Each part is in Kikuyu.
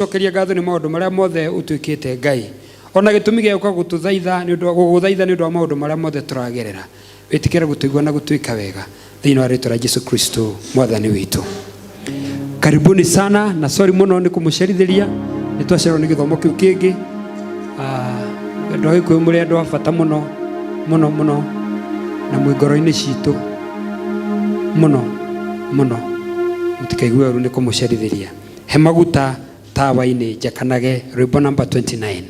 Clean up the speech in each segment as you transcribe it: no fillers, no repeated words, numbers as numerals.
Cokeria ngatho nĩ maũndũ marĩa mothe ũtwĩkĩte Ngai. Ona gĩtũmi gĩa gũka gũtũthaitha nĩ ũndũ wa gũgũthaitha nĩ ũndũ wa maũndũ marĩa mothe tũragerera. Wĩtĩkĩre gũtũigua na gũtwĩka wega thĩinĩ wa rĩtwa rĩa Jesu Kristo mwathani witũ. Karibuni sana na sorry mũno nĩ kũmũcerithĩria nĩ twacerwo nĩ gĩthomo kĩu kĩngĩ. Ah, andũ a Gĩkũyũ mũrĩ andũ a bata mũno mũno mũno na mwĩ ngoro-inĩ citũ mũno mũno mũtikaigue ũru nĩ kũmũcerithĩria. He maguta tawa-inĩ njakanage rwĩmbo namba 29.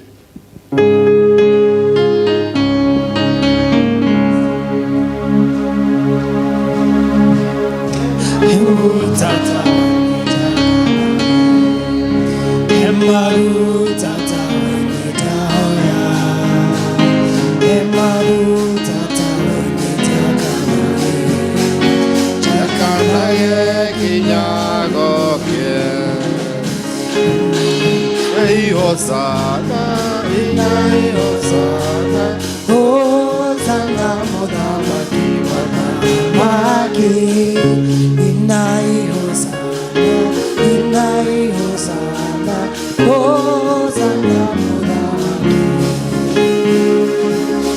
Hosanna, inai Hosanna, Hosanna mũthamaki wa thamaki. Inai Hosanna, inai Hosanna, Hosanna mũthamaki.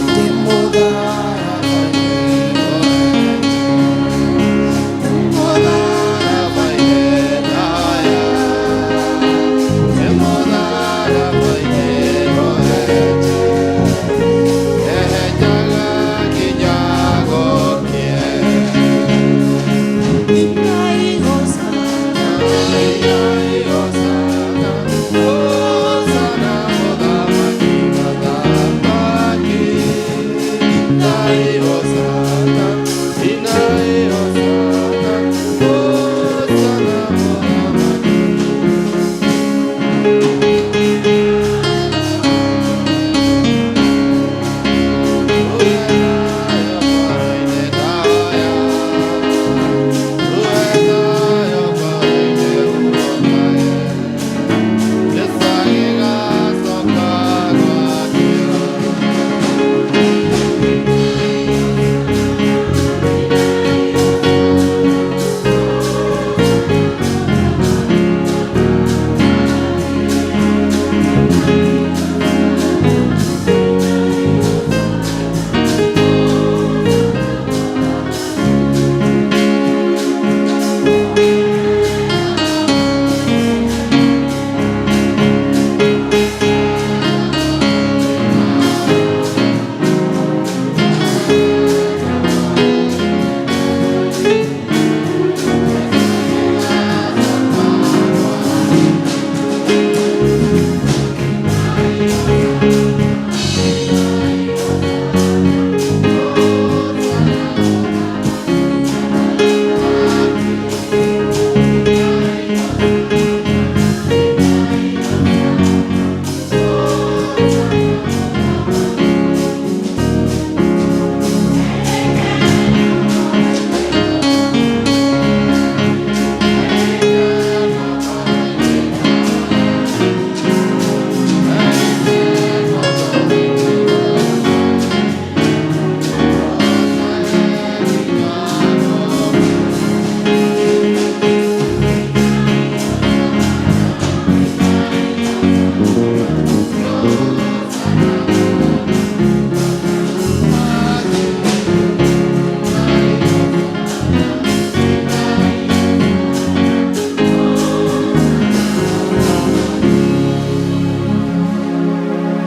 Ndĩ mũtharaba-inĩ, Inai Hosanna,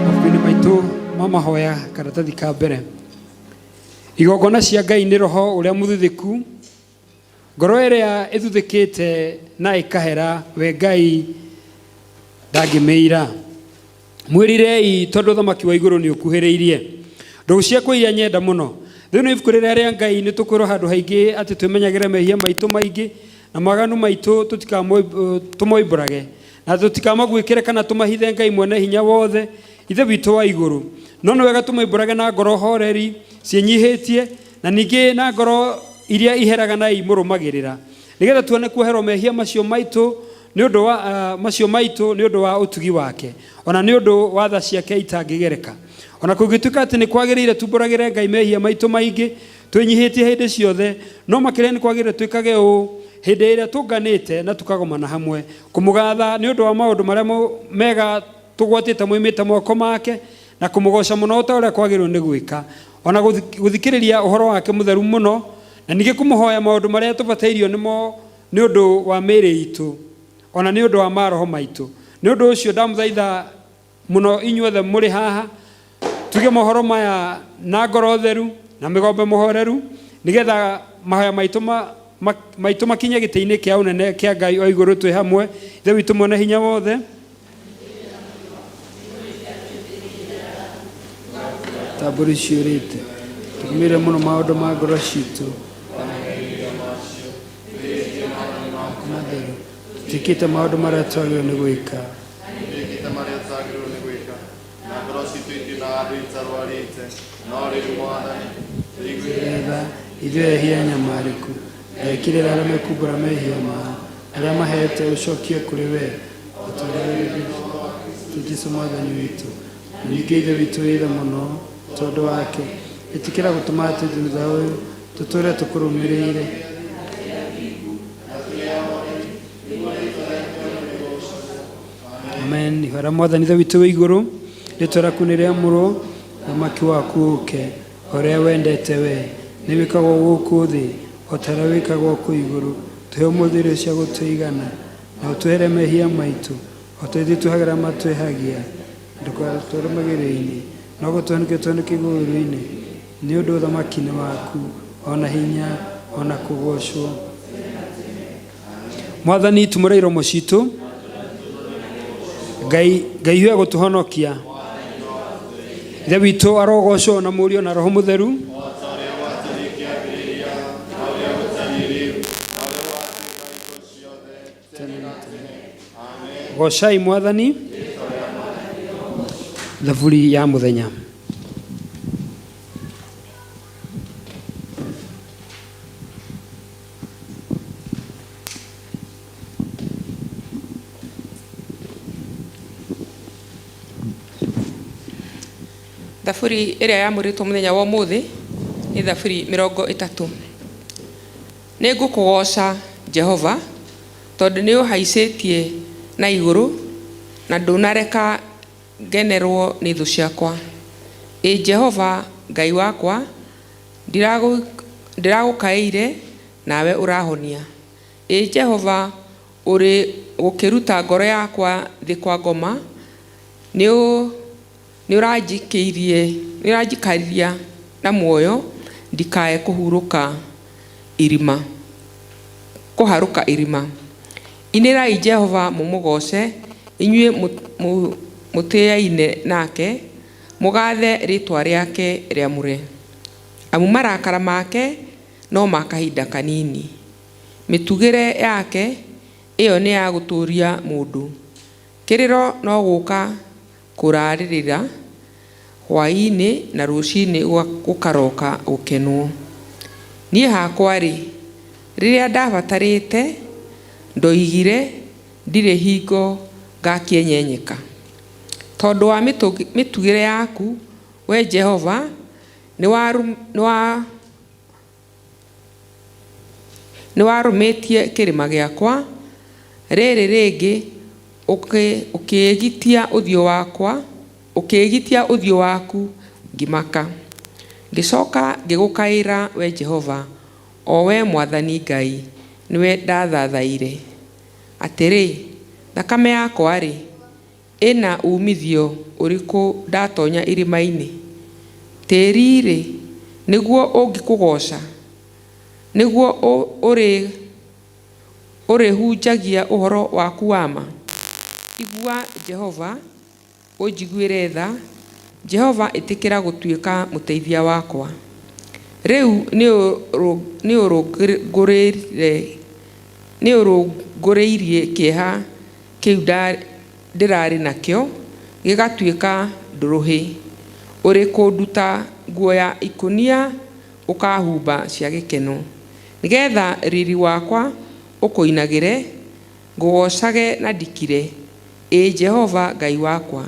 Mabuku-inĩ maitũ ma mahoya karatathi ka mbere igongona cia Ngai nĩ roho ũrĩa mũthuthĩku ngoro ĩrĩa ĩthuthĩkĩte na ĩkahera we Ngai ndangĩmĩira. Mwĩrirei tondũ ũthamaki wa igũrũ nĩ ũkuhĩrĩirie. Ndũgũ ciakwa iria nyenda mũno. Thĩinĩ wa ibuku rĩrĩa rĩa Ngai nĩ tũkwĩrwo handũ haingĩ atĩ twĩmenyagĩre mehia maitũ maingĩ na mawaganu maitũ tũmoimbũrage na tũtikamaguĩkĩre kana tũmahithe Ngai mwene hinya wothe Ithe witũ wa igũrũ. No nĩ wega tũmoimbũrage na ngoro horeri ciĩnyihĩtie na ningĩ na ngoro iria iheraga na imũrũmagĩrĩra nĩgetha tuone kuoherwo mehia macio maitũ nĩ ũndũ wa macio maitũ nĩ ũndũ wa ũtugi wake ona nĩ ũndũ wa tha ciake itangĩgereka. Ona kũngĩtuĩka atĩ nĩ kwagĩrĩire tumbũragĩre Ngai mehia maitũ maingĩ twĩnyihĩtie hĩndĩ ciothe, no makĩria nĩ kwagĩrĩire twĩkage ũũ Hĩndĩ ĩrĩa tũnganĩte na tũkagomana hamwe kũmũgatha nĩ ũndũ wa maũndũ marĩa mega tũgwatĩte moimĩte moko make, na kũmũgoca mũno ta ũrĩa kwagĩrĩirwo nĩ gwĩka, ona gũthikĩrĩria ũhoro wake mũtheru mũno, na ningĩ kũmũhoya maũndũ marĩa tũbatairio nĩmo nĩ ũndũ wa mĩĩrĩ itũ, ona nĩ ũndũ wa maroho maitũ. Nĩ ũndũ ũcio ndamũthaitha mũno inyuothe mũrĩ haha tuge mohoro maya na ngoro theru na mĩgombe mũhoreru, nĩgetha mahoya maitũ maitũ makinye gĩtĩ-inĩ kĩa ũnene kĩa Ngai o igũrũ twĩ hamwe. Ithe witũ mwene hinya wothe, tambũri ciũrĩte, tũgumĩre mũno maũndũ ma ngoro citũ matheru, tũtuĩkĩte maũndũ marĩa twagĩrĩirwo nĩ gwĩka. Twĩkĩte marĩa twagĩrĩirwo nĩ gwĩka, na ngoro citũ itirĩ na handũ itarwarĩte, no rĩu Mwathani, tũiguĩre tha ithuĩ ehia nyamarĩku, ndekĩrĩra arĩa mekumbũra mehia mao, arĩa mahete ũcokie kũrĩ we ũtũrĩre Jesũ Mwathani witũ. Na ningĩ Ithe witũ wĩra mũno tondũ wake, ĩtĩkĩra gũtũma atĩ thutha ũyũ tũtũre tũkũrũmĩrĩire. Amen. Ihora Mwathani Ithe witũ wĩ igũrũ, rĩtwa rĩaku nĩ rĩamũrwo, ũthamaki waku ũke, ũrĩa wendete we nĩ wĩkagwo gũkũ thĩ o ta ũrĩa wĩkagwo kũu igũrũ. Tũhe ũmũthĩ irio cia gũtũigana, na ũtũhere mehia maitũ o ta ithuĩ twĩhagĩra matwĩhagia, ndũgatware magerio-inĩ, no gũtũhonokie tũhonokie ũũru-inĩ, nĩ ũndũ ũthamaki nĩ waku, ona hinya, ona kũgoocwo. Mwathani, tumũra iromo citũ, Ngai Ngai we gũtũhonokia. Ithe witũ arogocwo na Mũriũ na Roho Mũtheru. Gocai Mwathani. Thaburi ya mũthenya. Thaburi ĩrĩa yamũrĩtwo mũthenya wa ũmũthĩ nĩ thaburi 30. Nĩ ngũkũgooca Jehova, tondũ nĩ ũhaicĩtie na igũrũ na ndũnareka ngenerwo nĩ thũ ciakwa. Ĩ Jehova Ngai wakwa, ndĩragũkaĩire nawe ũrahonia. Ĩ Jehova, ũrĩ gũkĩruta ngoro yakwa thĩ kwa ngoma, nĩ ũranjikariria na muoyo, ndikae kũhurũka irima, kũharũka irima. Inĩrai Jehova mũmũgooce, inyuĩ mũtĩaine nake, mũgathe rĩtwa rĩake rĩamũre. Amu marakara make no ma kahinda kanini, mĩtugĩre yake ĩyo nĩ ya gũtũũria mũndũ. Kĩrĩro no gũka kũrarĩrĩra hwaĩ-inĩ, na rũcinĩ gũkaroka gũkenwo. Niĩ hakwa-rĩ, rĩrĩa ndabatarĩte, ndoigire ndirĩ hingo ngakĩenyenyeka. Tondũ wa mĩtugĩre yaku, we Jehova, nĩwarũmĩtie kĩrĩma gĩakwa, rĩrĩ rĩngĩ ũkĩĩgitia ũthiũ wakwa, ũkĩĩgitia ũthiũ waku ngĩmaka. Ngĩcoka ngĩgũkaĩra we Jehova, o we Mwathani Ngai, nĩwe ndathathaire. Atĩrĩ, thakame yakwa-rĩ, ĩna umithio ũrĩkũ ndatonya irima-inĩ? Tĩĩri-rĩ, nĩguo ũngĩkũgooca? Nĩguo ũrĩhunjagia ũhoro waku wa ma? Igua Jehova, ũnjiguĩre tha, Jehova ĩtĩkĩra gũtuĩka mũteithia wakwa. Rĩu nĩũrũngũrĩirie kĩeha kĩu ndĩrarĩ nakĩo, gĩgatuĩka ndũrũhĩ. Ũrĩ kũnduta nguo ya ikũnia ũkahumba cia gĩkeno, nĩgetha riri wakwa ũkũinagĩre, ngũgoocage na ndikire. Ĩ Jehova Ngai wakwa,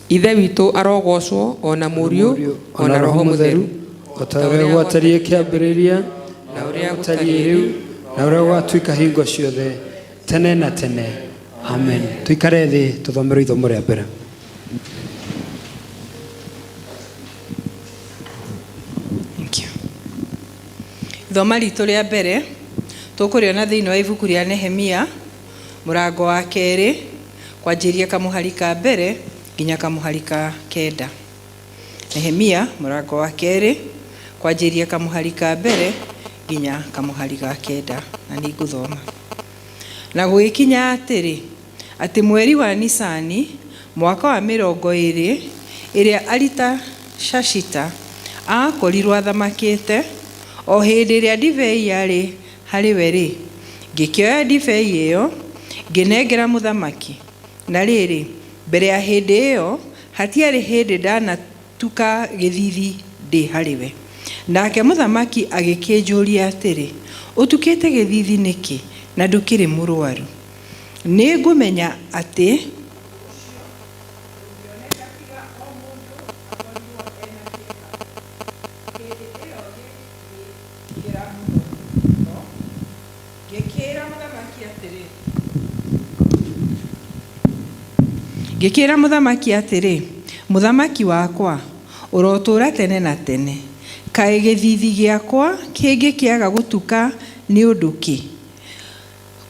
Ithe witũ arogocwo o na Mũriũ o na Roho Mũtheru, o ta ũrĩa gwatariĩ kĩambĩrĩria, na ũrĩa gũtariĩ rĩu, na ũrĩa gũgatuĩka hingo ciothe, tene na tene. Amen. Tũikare thĩ tũthomerwo ithomo rĩa mbere. Thank you. Ithoma ritũ rĩa mbere tũkũrĩona thĩinĩ wa ibuku rĩa Nehemia mũrango wa kerĩ kwanjĩria kamũhari ka mbere nginya kamũhari ka kenda. Nehemia mũrango wa kerĩ kwanjĩria kamũhari ka mbere nginya kamũhari ga kenda, na nĩ ngũthoma. Na gũgĩkinya atĩrĩ, atĩ mweri wa Nisani mwaka wa 20 ĩrĩa Aritashashita aakorirwo athamakĩte, o hĩndĩ ĩrĩa ndibei yarĩ harĩ we-rĩ, ngĩkĩoya ndibei ĩyo ngĩnengera mũthamaki. Na rĩrĩ, mbere ya hĩndĩ ĩyo hatiarĩ hĩndĩ ndanatuka gĩthithi ndĩ harĩ we. Nake mũthamaki agĩkĩnjũria atĩrĩ, ũtukĩte gĩthithi nĩkĩ na ndũkĩrĩ mũrwaru? Nĩngũmenya atĩ ngĩkĩra mũthamaki atĩrĩ, mũthamaki wakwa, ũrotũũra tene na tene. Kaĩ gĩthithi gĩakwa kĩngĩkĩaga gũtuka nĩ ũndũ kĩ?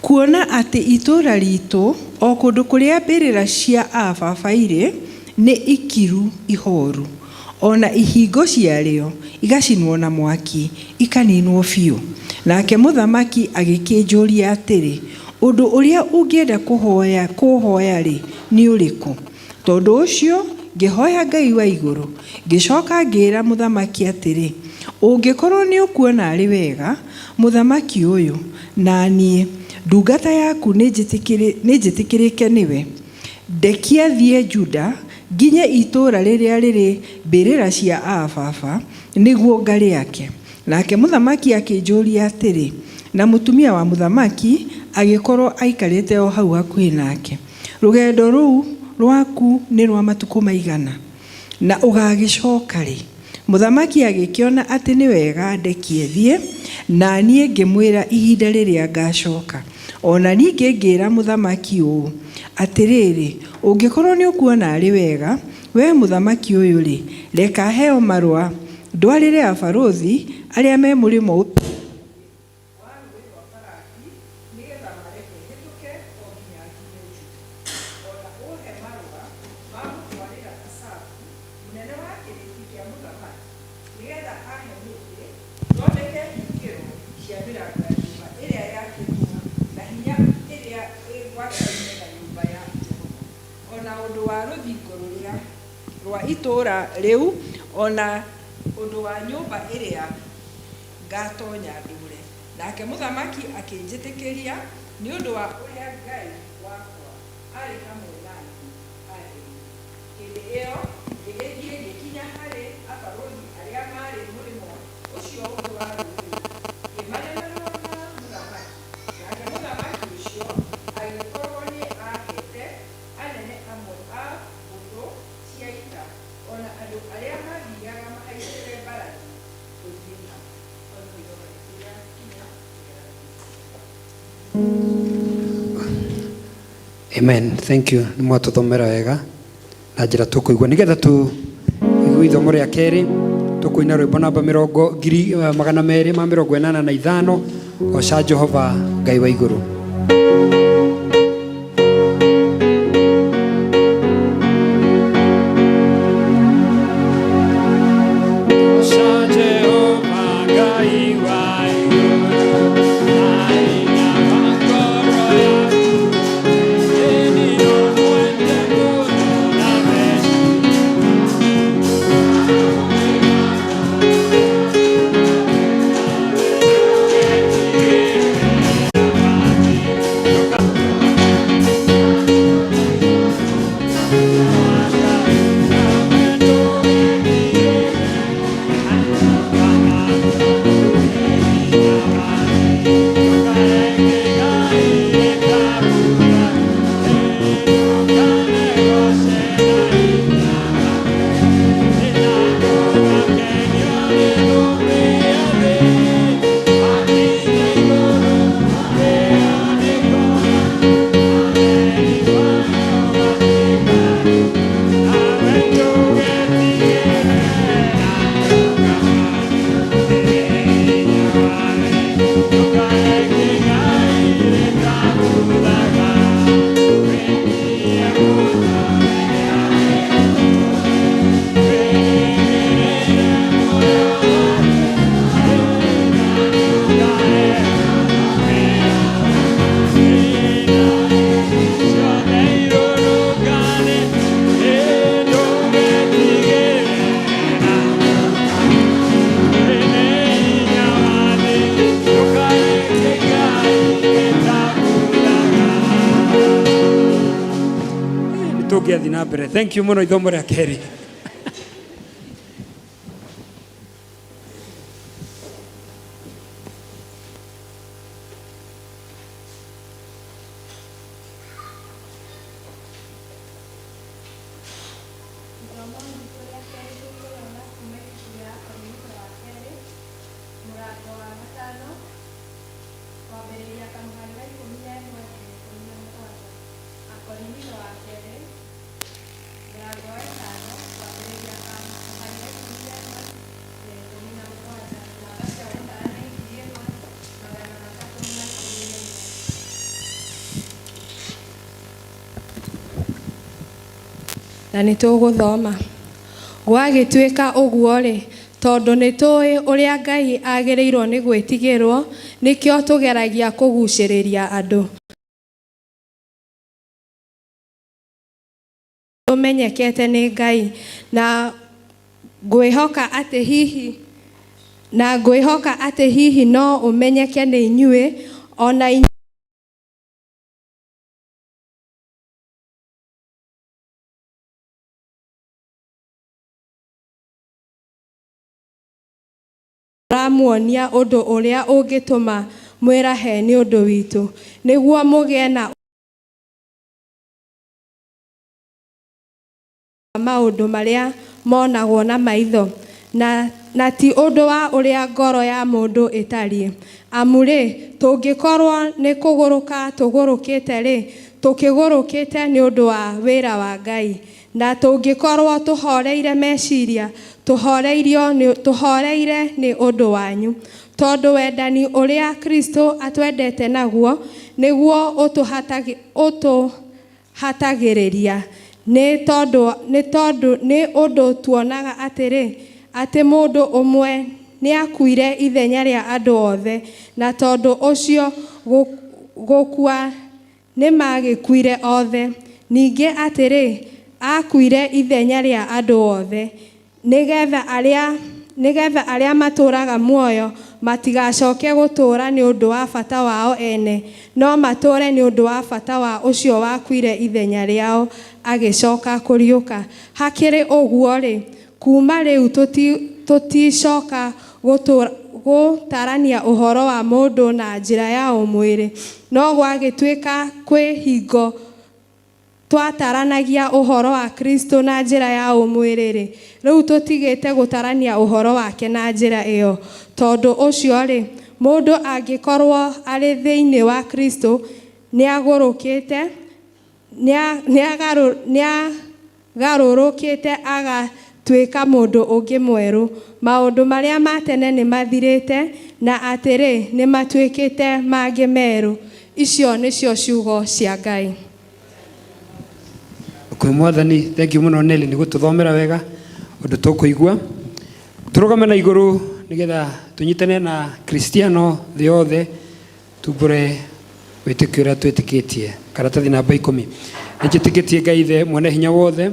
Kuona atĩ itũũra ritũ o kũndũ kũrĩa mbĩrĩra cia ababa irĩ nĩ ikiru ihoru, ona ihingo ciarĩo igacinwo na mwaki ikaninwo biũ. Nake mũthamaki agĩkĩnjũria atĩrĩ, ũndũ ũrĩa ũngĩenda kũhoya-rĩ nĩ ũrĩkũ? Tondũ ũcio ngĩhoya Ngai wa igũrũ, ngĩcoka ngĩĩra mũthamaki atĩrĩ, ũngĩkorwo nĩ ũkuona arĩ wega, mũthamaki ũyũ, na niĩ ndungata yaku nĩ njĩtĩkĩrĩke nĩwe, ndekia thiĩ Juda nginye itũũra rĩrĩa rĩrĩ mbĩrĩra cia ababa nĩguo ngarĩake. Nake mũthamaki akĩnjũria atĩrĩ, na mũtumia wa mũthamaki agĩkorwo aikarĩte o hau hakuhĩ nake, rũgendo rũu rwaku nĩ rwa matukũ maigana, na ũgagĩcoka rĩ? Mũthamaki agĩkĩona atĩ nĩ wega ndekie thiĩ, na niĩ ngĩmwĩra ihinda rĩrĩa ngacoka. O na ningĩ ngĩĩra mũthamaki ũũ, atĩrĩrĩ, ũngĩkorwo nĩ ũkuona arĩ wega, we mũthamaki ũyũ rĩ, reka heo marũa ndwarĩre abarũthi arĩa me mũrĩmo rwa itũũra rĩu, ona ũndũ wa nyũmba ĩrĩa ngatonya ndũre. Nake mũthamaki akĩnjĩtĩkĩria nĩ ũndũ wa ũrĩa Ngai wakwa arĩ hamwe na niĩ andeithie. Hĩndĩ ĩyo ngĩgĩthiĩ ngĩkinya harĩ abarũthi arĩa maarĩ mũrĩmo ũcio ũngĩ wa rũũĩ, ngĩmahe marũa ma mũthamaki. Nake mũthamaki ũcio agĩkorwo nĩ aheete anene amwe a mbũtũ cia ita, ona andũ arĩa mathiaga mahaicĩte mbarathi tũthiĩ nao. Hau nĩho ithomo rĩitũ rĩakinya. Amen. Thank you. Nĩ mwatũthomera wega na njĩra tũkũigua nĩgetha tũigue ithomo rĩa kerĩ tũkũina rwĩmbo namba 285 goca Jehova Ngai wa igũrũ. Goca Jehova Ngai wa igũrũ, na ngoro yaku ĩni no mwende mũno na meciria. Ũngĩathiĩ na mbere. Thank you mũno. Ithomo rĩa kerĩ. Ithomo ritũ rĩa kerĩ tũkũrona kuma ibuku rĩa Akorinitho wa kerĩ mũrango wa gatano kwambĩrĩria kamũhari wa 11 nginya 17. Akorinitho wa kerĩ mũrango wa ĩtano kwambĩrĩria kamũhari wa 11 nginya 17. Namba cia gũtara nĩ 1311. Na nĩ tũgũthoma. Gwagĩtuĩka ũguo-rĩ, tondũ nĩ tũĩ ũrĩa Ngai agĩrĩirwo nĩ gwĩtigĩrwo, nĩkĩo tũgeragia kũgucĩrĩria andũ. Ũmenyekete nĩ Ngai na ngwĩhoka atĩ hihi na ngwĩhoka atĩ hihi no ũmenyeke nĩ inyuĩ ona inyuĩ tũramuonia ũndũ ũrĩa ũngĩtũma mwĩrahe nĩ ũndũ witũ, nĩguo mũgĩe na maũndũ marĩa monagwo na maitho na ti ũndũ wa ũrĩa ngoro ya mũndũ ĩtariĩ. Amu-rĩ, tũngĩkorwo nĩ kũgũrũka tũgũrũkĩte-rĩ, tũkĩgũrũkĩte nĩ ũndũ wa wĩra wa Ngai, na tũngĩkorwo tũhoreire meciria, tũhoreire nĩ ũndũ wanyu, tondũ wendani ũrĩa Kristo atwendete naguo nĩguo ũtũhatagĩrĩria, nĩ tondũ nĩ ũndũ tuonaga atĩrĩ, atĩ mũndũ ũmwe nĩakuire ithenya rĩa andũ othe, na tondũ ũcio gũkua nĩmagĩkuire othe. Ningĩ atĩrĩ, akuire ithenya rĩa andũ othe, nĩgetha arĩa matũũraga muoyo matigacoke gũtũũra nĩ ũndũ wa bata wao ene, no matũũre nĩ ũndũ wa bata wa ũcio wakuire ithenya rĩao agĩcoka kũriũka. Hakĩrĩ ũguo-rĩ, kuma rĩu tũticoka gũtarania ũhoro wa mũndũ na njĩra ya ũmwĩrĩ, no gwagĩtuĩka kwĩ hingo twataranagia ũhoro wa Kristo na njĩra ya ũmwĩrĩ-rĩ, rĩu tũtigĩte gũtarania ũhoro wake na njĩra ĩyo. Tondũ ũcio-rĩ, mũndũ angĩkorwo arĩ thĩinĩ wa Kristo, nĩagũrũkĩte nĩagarũrũkĩte agatuĩka mũndũ ũngĩ mwerũ. Maũndũ marĩa ma tene nĩmathirĩte, na atĩrĩ, nĩmatuĩkĩte mangĩ merũ. Icio nĩcio ciugo cia Ngai. Kwĩ Mwathani. Thank you mũno, Nelly, nĩ gũtũthomera wega ũndũ tũkũigua. Tũrũgame na igũrũ nĩgetha tũnyitane na Kristiano thĩ yothe tumbũre wĩtĩkio ũrĩa twĩtĩkĩtie. Karatathi namba 10. Nĩnjĩtĩkĩtie Ngai Ithe mwene hinya wothe,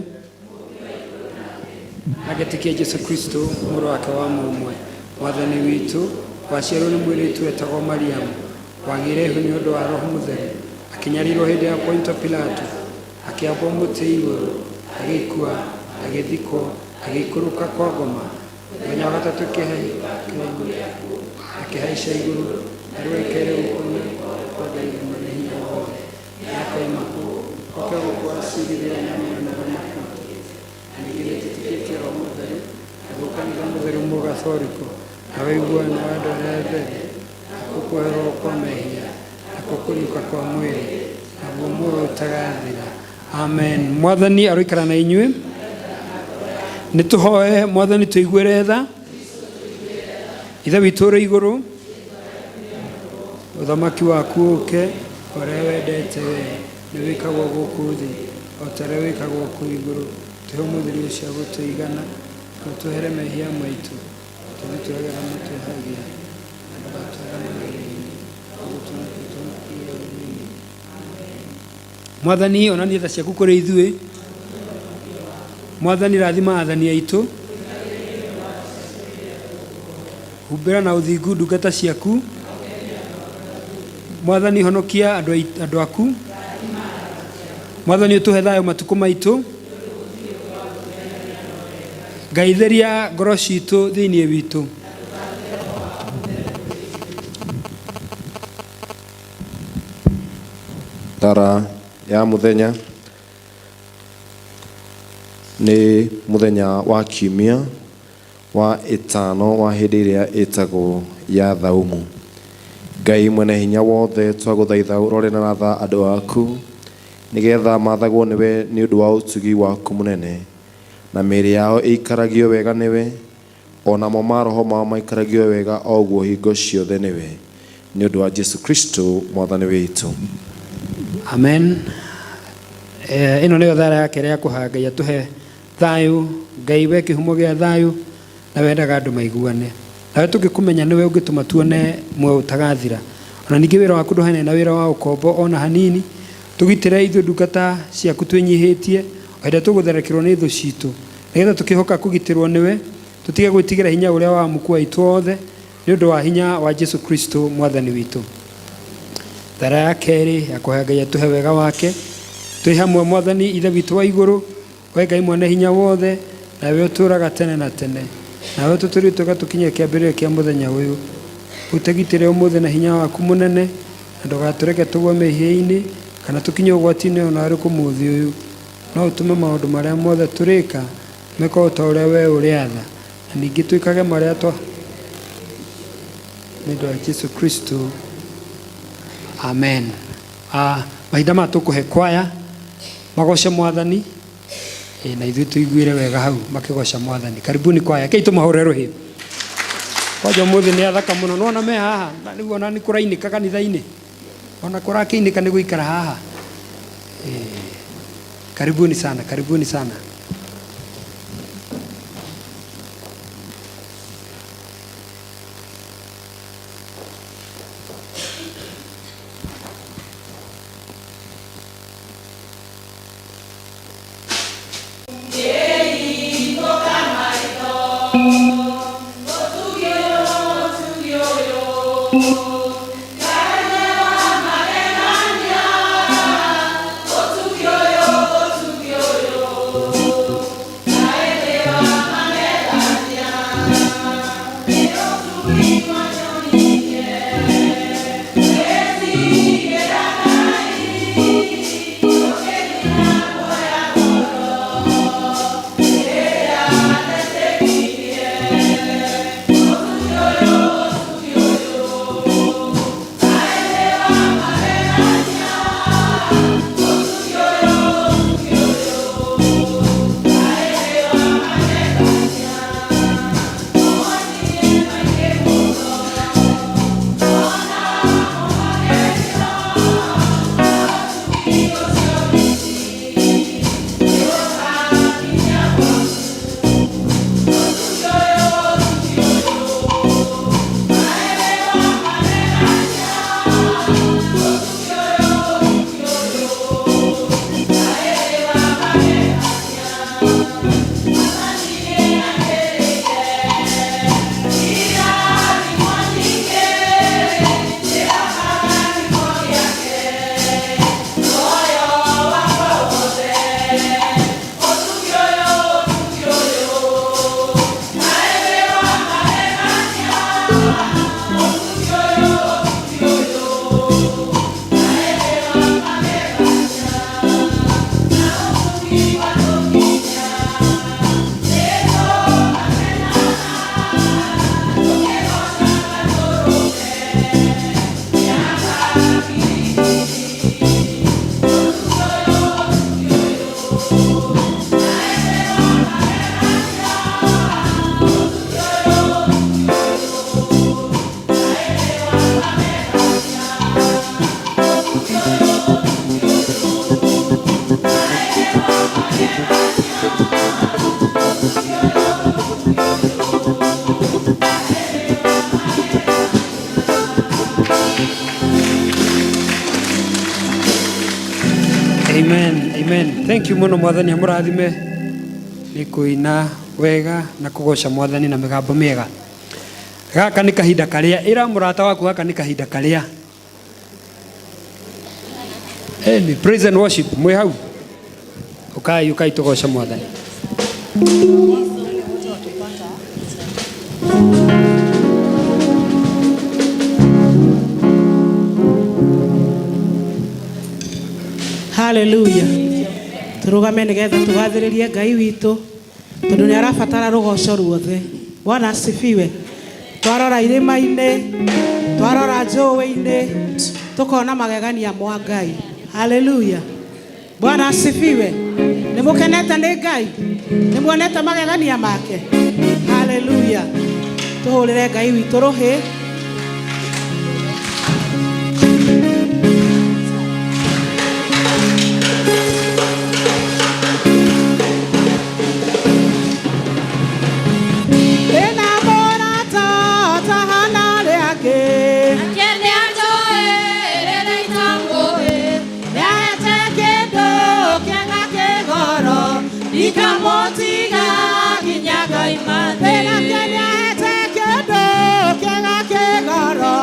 na ngetĩkia Jesu Kristo mũrũ wake wa mũmwe, Mwathani witũ, waciarwo nĩ mũirĩtu wetagwo Mariamu, wagĩire ihu nĩ ũndũ wa Roho Mũtheru, akĩnyarirwo hĩndĩ ya Pontio Pilato, akĩambwo mũtĩ igũrũ, agĩkua, agĩthikwo, agĩikũrũka kwa ngoma, mũthenya wa gatatũ akĩhaica igũrũ, na rĩu aikaire guoko-inĩ kwa Ngai mwene hinya wothe, na akoima kũu oke gũkũ acirithie arĩa me muoyo na arĩa makuĩte. Na ningĩ nĩnjĩtĩkĩtie Roho Mũtheru, naguo kanitha mũtheru Mũgathoriko, na ũiguano wa andũ arĩa atheru, nakuo kuoherwo kwa mehia, nakuo kũriũka kwa mwĩrĩ, naguo muoyo ũtagathira. Amen. Mwathani aroikara na inyuĩ. Nĩ tũhoe. Mwathani, tũiguĩre tha. Ithe witũ ũrĩ igũrũ, ũthamaki waku ũke, ũrĩa wendete we nĩ wĩkagwo gũkũ thĩ o ta ũrĩa wĩkagwo kũu igũrũ. Tũhe ũmũthĩ irio cia gũtũigana, na ũtũhere mehia maitũ tondũ tũragera matwĩhagia, na ndũgatware magerio-inĩ, no ũtũhonokie tũhonokie ũũru-inĩ. Mwathani, onania tha ciaku kũrĩ ithuĩ. Mwathani, rathima athani aitũ. Humbĩra na ũthingu ndungata ciaku. Mwathani, honokia andũ aku. Mwathani ũtũhe thayũ matukũ maitũ. Ngai theria ngoro citũ thĩinĩ witũ. Thara ya mũthenya nĩ mũthenya wa kiumia wa ĩtano wa hĩndĩ ĩrĩa ĩtagwo ya thaumu. Ngai mwene hinya wothe, twagũthaitha ũrore na tha andũ aku nĩgetha mathagwo nĩwe nĩ ũndũ wa ũtugi waku mũnene, na mĩĩrĩ yao ĩikaragio wega nĩwe, o namo maroho mao maikaragio wega o ũguo hingo ciothe nĩwe, nĩ ũndũ wa Jesu Kristo mwathani witũ. Amen. Ĩno nĩyo thara ya kerĩ ya kũhoya Ngai atũhe thayũ. Ngai we kĩhumo gĩa thayũ na wendaga andũ maiguane. Nawe tũngĩkũmenya nĩwe ũngĩtũma tuone muoyo ũtagathira. Ona ningĩ wĩra waku ndũhanaine na wĩra wa ũkombo ona hanini. Tũgitĩre ithuĩ ndungata ciaku twĩnyihĩtie o hĩndĩ ĩrĩa tũgũtharĩkĩrwo nĩ thũ citũ, nĩgetha tũkĩhoka kũgitĩrwo nĩwe, tũtige gwĩtigĩra hinya ũrĩa wa amuku aitũ othe, nĩ ũndũ wa hinya wa Jesu Kristo mwathani witũ. Thara ya kerĩ ya kũhoya Ngai atũhe wega wake. Twĩ hamwe mwathani Ithe witũ wa igũrũ, we Ngai mwene hinya wothe, nawe ũtũũraga tene na tene. Nawe ũtũtũrĩte ũgatũkinyia kĩambĩrĩria kĩa mũthenya ũyũ. Ũtũgitĩre ũmũthĩ na hinya waku mũnene, na ndũgatũreke tũgwe mehia-inĩ kana tũkinye ũgwati-inĩ o na ũrĩkũ mũthĩ ũyũ. No ũtũme maũndũ marĩa mothe tũrĩka mekwo o ta ũrĩa we ũrĩatha, na ningĩ twĩkage marĩa twa nĩ ũndũ wa Jesu Kristo. Amen. Mahinda maya tũkũhe kwaya magoce mwathani, na ithuĩ tũiguĩre wega hau makĩgoca mwathani. Karibuni kwaya, kei tũmahũre rũhĩ. Kwanja ũmũthĩ nĩ athaka mũno, nĩwona me haha, na rĩu ona nĩ kũrainĩka kanitha-inĩ, ona kũrakĩinĩka nĩ gũikara haha. Karibuni sana, karibuni sana. Amen, amen. Thank you muno mwathani amũrathime nĩ kũina wega na kũgoca mwathani na mĩgambo mĩega. Gaka nĩ kahinda karĩa ĩra mũrata waku, gaka nĩ kahinda karĩa. Eni, praise and worship mwĩ hau. Ukai ukai tugoce Mwathani. Haleluya. Turugame nigetha tugathiririe Ngai witũ tondu ni arabatara rugoco ruothe. Bwana asifiwe. Twarora irĩma-inĩ, twarora njũĩ-inĩ, tukona magegania mwa Ngai. Haleluya. Bwana asifiwe. Nĩ mũkenete nĩ Ngai? Nĩ muonete magegania make? Haleluya. Tuhũrĩre Ngai witũ rũhĩ. Ndĩna mũrata ũtahana arĩa angĩ. Nĩahete kĩndũ kĩega kĩgoro, ndikamũtiga nginya ngaima thĩ. Nake nĩahete kĩndũ kĩega kĩgoro,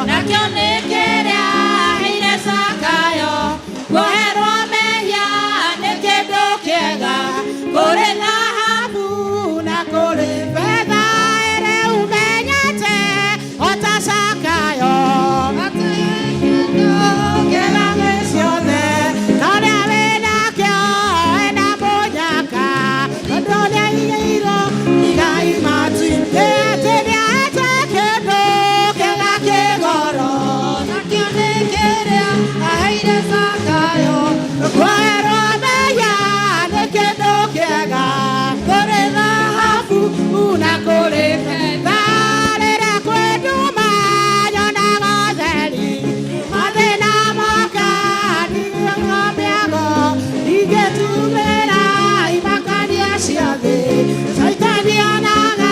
Nakĩo nĩ kĩrĩa aheire Zakayo, kuoherwo mehia nĩ kĩndũ kĩega, kũrĩ thahabu na kũrĩ betha ĩrĩ ũmenyete o ta Zakayo. Kĩega gĩ ciothe, na ũrĩa wĩnakĩo ena mũnyaka, tondũ nĩaigĩirwo igai matu-inĩ. Atĩ nĩahete kĩndũ kĩega kĩgoro, Nakĩo nĩ kĩrĩa aheire Zakayo, kuoherwo mehia nĩ kĩndũ kĩega, kũrĩ thahabu na kũrĩ betha. Rĩrĩa kwĩ nduma nyonaga ũtheri, mathĩna moka ndigagwo mĩago, ingĩtumĩra imakania cia thĩ, Caitani onaga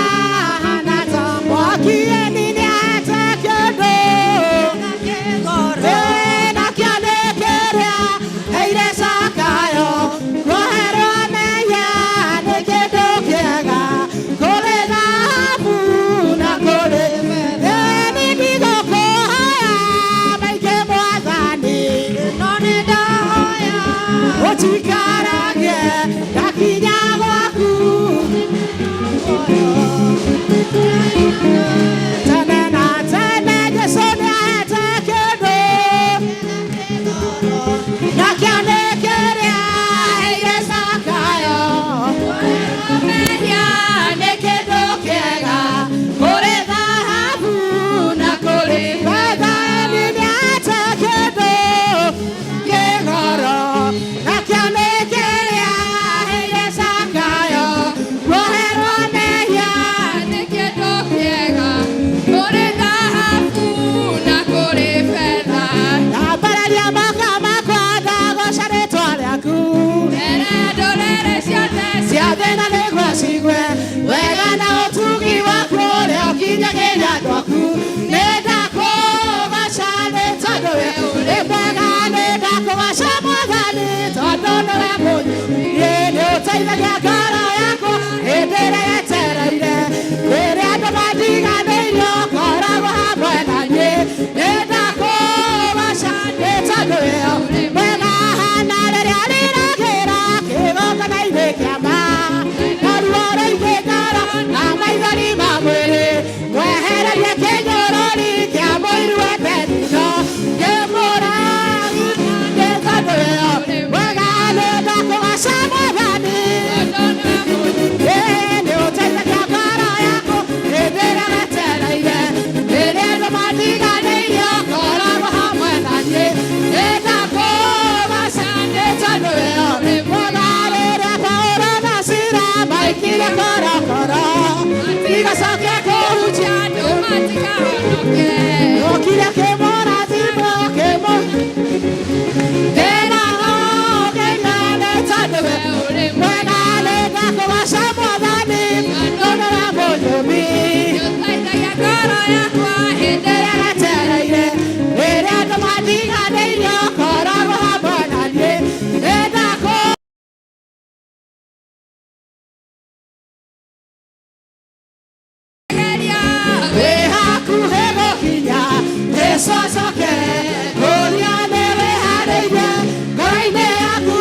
ahana ta mwaki, ĩni nĩahete kĩndũ kĩgoro. Nakĩo nĩ kĩrĩa aheire Zakayo, kuoherwo mehia nĩ kĩndũ kĩega, kũrĩ thahabu na kũrĩ betha. Nĩ ndigũkũhoya maingĩ Mwathani, No nĩ ndahoya ũnjikaragie ndakinya gwaku tene na tene. Jesũ nĩahete kĩndũ nakĩo nĩ kĩrĩa aheire Zakayo, mehia nĩ kĩndũ kĩega, kũrĩ thahabu na kũrĩ betha. Nĩ nĩahete kĩndũ kĩgoro, nakĩo nĩ kĩrĩa aheire Zakayo, kuoherwo mehia nĩ kĩndũ kĩega, kũrĩ thahabu na kũrĩ betha. Ndambararia moko makwa ndagooca rĩtwa rĩaku, Mbere ya ndũrĩrĩ ciothe cia thĩna nĩguo cigue wega na ũtugi waku ũrĩa ũkinyagĩria andũ aku. Nĩ ndakũgoca nĩ tondũ we ũrĩ mwega, nĩ ndakũgoca Mwathani tondũ nĩwe mũnyuie, nĩ ũteithagia ngoro yakwa hĩndĩ ĩrĩa yetereire, rĩrĩa andũ mandiganĩirie ũkoragwo hamwe na niĩ. Nĩ ndakũgoca nĩ tondũ we ũrĩ mwega, hana rĩrĩa rĩragĩra kĩgongona-inĩ kĩa ma, na ruo rũingĩ ngoro na maithori ma mwĩrĩ, mwehererie kĩnyũrũri kĩa mũiru wa Penina, ngĩmũrathima nĩ tondũ we ũrĩ mwega. Nĩ ndakũgoca Mwathani, nĩ ũteithagia ngoro yaku hĩndĩ ĩrĩa wetereire, rĩrĩa andũ mandiganĩirie ũkoragwo hamwe na niĩ. Nĩ ndakũgoca nĩ tondũ we ũrĩ mwega, rĩrĩa Paũlũ na Sila maikire korokoro, igacokia kũhunjia andũ matikahonoke. Okire kĩmũrathimo kĩmũ ndĩna ũgeria nĩ tondũ we ũrĩ mwega. Nĩ ndakũgoca Mwathani tondũ nĩwe mũnyũmbi, Nĩũteithagia ngoro yakwa hĩndĩ rĩrĩa wetereire, rĩrĩa andũ mandiganĩirie ũkoragwo hamwe na niĩ. Nĩ ndakũ ĩrĩa wĩ hakuhĩ gũkinya Jesũ acoke, kũria nĩ wĩharĩirie ngoro-inĩ yaku.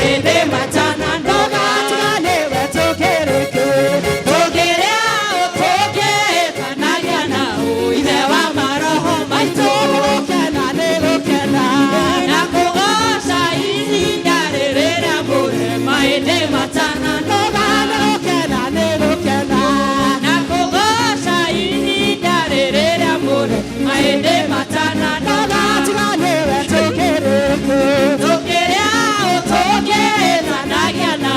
Mahĩndĩ matananoga tiga nĩwe tũkĩrĩkĩ tũngĩrĩa tũngĩtanagia na ithe wa maroho maitũ nĩgũkena nĩgũkena na kũgoca ihinda rĩrĩa mũre mahĩndĩ matananoga nĩgũkena nĩgũkena na kũgoca ihinda rĩrĩa mũre mahĩndĩ matananoga tiga nĩwe tũkĩrĩkĩ tũkĩrĩa tũngĩtanagia na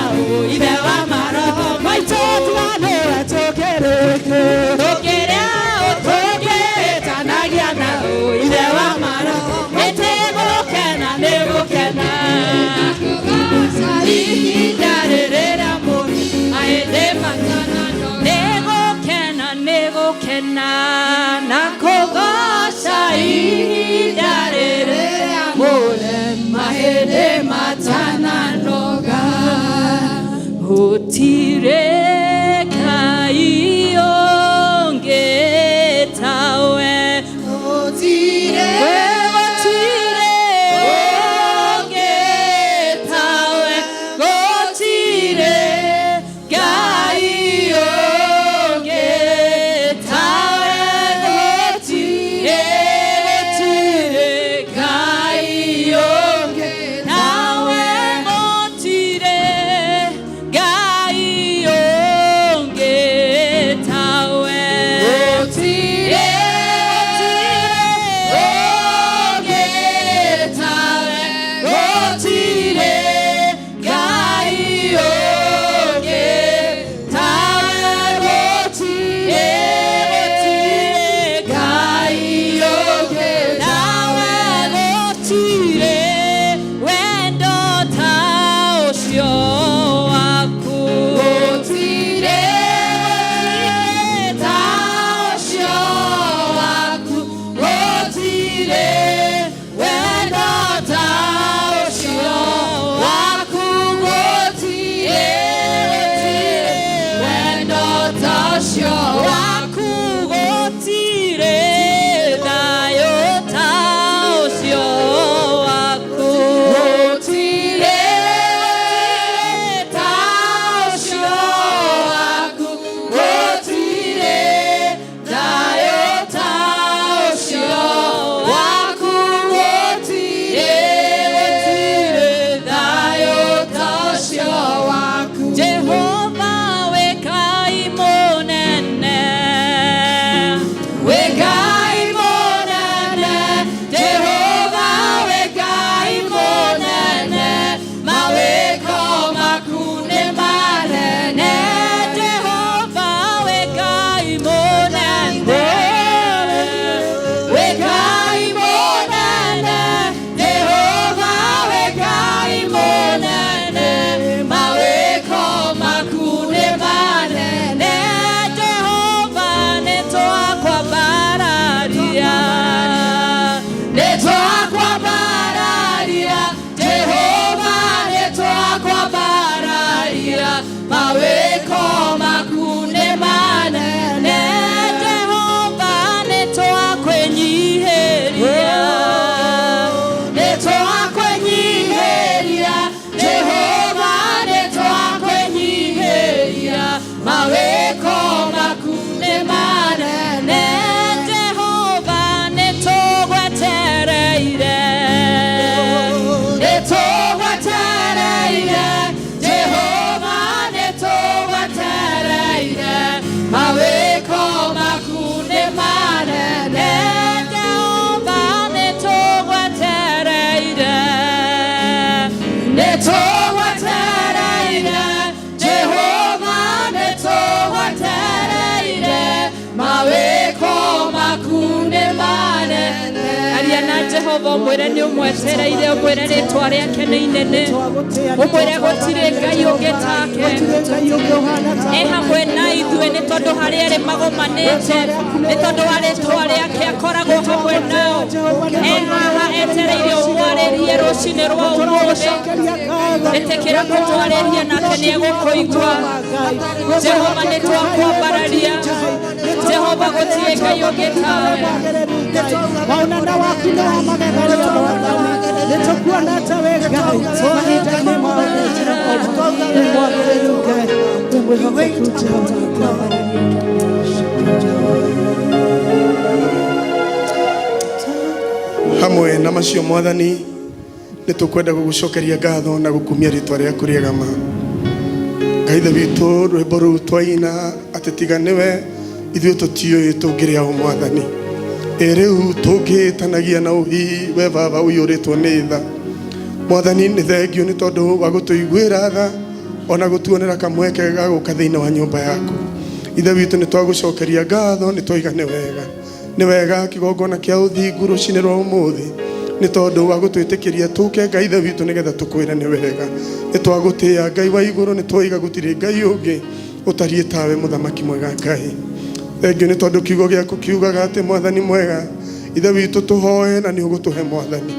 ithe wa maroho maitũ tiga nĩwe tũkĩrĩkĩ tũkĩrĩa tũngĩtanagia na ithe wa maroho maitũ nĩgũkena nĩgũkena ihinda rĩrĩa mũrĩ mahĩndĩ matananoga nĩgũkena nĩgũkena na kũgoca ihinda rĩrĩa mũrĩ mahĩndĩ matananoga gũtirĩ Ngai ũngĩ tawe gũtirĩ gũtirĩ ũngĩ tawe gũtirĩ Ngai ũngĩ tawe gũtirĩ gũtirĩ Ngai ũngĩ tawe gũtirĩ Ngai ũngĩ tawe gũtirĩ ũngĩ tawe gũtirĩ Ngai ũngĩ tawe gũtirĩ gũtirĩ Ngai ũngĩ tawe gũtirĩ wendo ta ũcio waku gũtirĩ ta ũcio waku gũtirĩ wendo ta ũcio waku gũtirĩ wendo ta ũcio waku gũtirĩ thayũ ta ũcio waku gũtirĩ ta ũcio waku gũtirĩ thayũ ta ũcio waku gũtirĩ thayũ ta ũcio waku Jehova wĩ Ngai mũnene wĩ Ngai mũnene Jehova wĩ Ngai mũnene mawĩko maku nĩ manene Jehova wĩ Ngai mũnene wĩ Ngai mũnene Jehova wĩ Ngai mũnene mawĩko maku nĩ manene Jehova nĩ twakwambararia nĩ twakwambararia Jehova nĩ twakwambararia mawĩko maku nĩ manene Jehova nĩ twakwĩnyihĩria nĩ twakwĩnyihĩria Jehova nĩ twakwĩnyihĩria mawĩko maku nĩ manene Jehova nĩ tũgwetereire nĩ tũgwetereire Jehova nĩ tũgwetereire mawĩko maku nĩ manene Jehova nĩ tũgwetereire nĩ tũgwetereire Jehova nĩ tũgwetereire mawĩko maku nĩ manene aria na Jehova ũmwĩre nĩ ũmwetereire ũmwĩre rĩtwa rĩake nĩ inene ũmwĩre gũtirĩ Ngai ũngĩ take e hamwe na ithuĩ nĩ tondũ harĩa erĩ magomanĩte nĩ tondũ wa rĩtwa rĩake akoragwo hamwe nao e haha etereire ũmwarĩrie rũcinĩ rwa ũmũthĩ ĩtĩkĩra kũmwarĩria nake nĩ egũkũigua Jehova nĩ twakwambararia Jehova gũtirĩ Ngai ũngĩ tawe Waonana waku nĩ wa magegania Mwathani, nĩtũkuona ta wĩ Ngai mahinda-inĩ mothe. Wĩ mwagĩrĩru Ngai, wĩ mwĩhokeku Jehova. Hamwe na macio Mwathani, nĩ tũkwenda gũgũcokeria ngatho na gũkumia rĩtwa rĩaku rĩega ma. Ngai Ithe witũ, rwĩmbo rũu twaina atĩ tiga nĩwe ithuĩ tũtiũĩ tũngĩrĩa ũ Mwathani. Ĩ rĩu tũngĩtanagia na ũhi we baba ũiyũrĩtwo nĩ tha. Mwathani, nĩ thengio nĩ tondũ wa gũtũiguĩra tha ona gũtuonera kamweke ga gũka thĩinĩ wa nyũmba yaku. Ithe witũ, nĩ twagũcokeria ngatho, nĩ twaiga nĩ wega. Nĩ wega kĩgongona kĩa ũthingu rũcinĩ rwa ũmũthĩ nĩ tondũ wa gũtwĩtĩkĩria tũke Ngai Ithe witũ nĩgetha tũkwĩre nĩ wega. Nĩ twagũtĩĩa Ngai wa igũrũ, nĩ twoiga gũtirĩ Ngai ũngĩ ũtariĩ tawe, mũthamaki mwega Ngai. Thengio nĩ tondũ kiugo gĩaku kiugaga atĩ Mwathani mwega Ithe witũ tũhoe na nĩ ũgũtũhe Mwathani.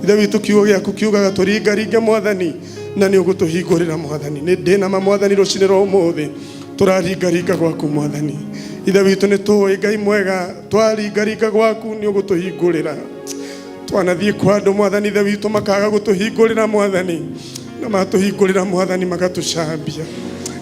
Ithe witũ, kiugo gĩaku kiugaga tũringaringe Mwathani na nĩ ũgũtũhingũrĩra Mwathani. Nĩ ndĩna ma Mwathani, rũcinĩ rwa ũmũthĩ tũraringaringa gwaku Mwathani. Ithe witũ, nĩ tũĩ Ngai mwega, twaringaringa gwaku nĩ ũgũtũhingũrĩra. Twanathiĩ kwa andũ Mwathani Ithe witũ makaga gũtũhingũrĩra Mwathani, na matũhingũrĩra Mwathani magatũcambia.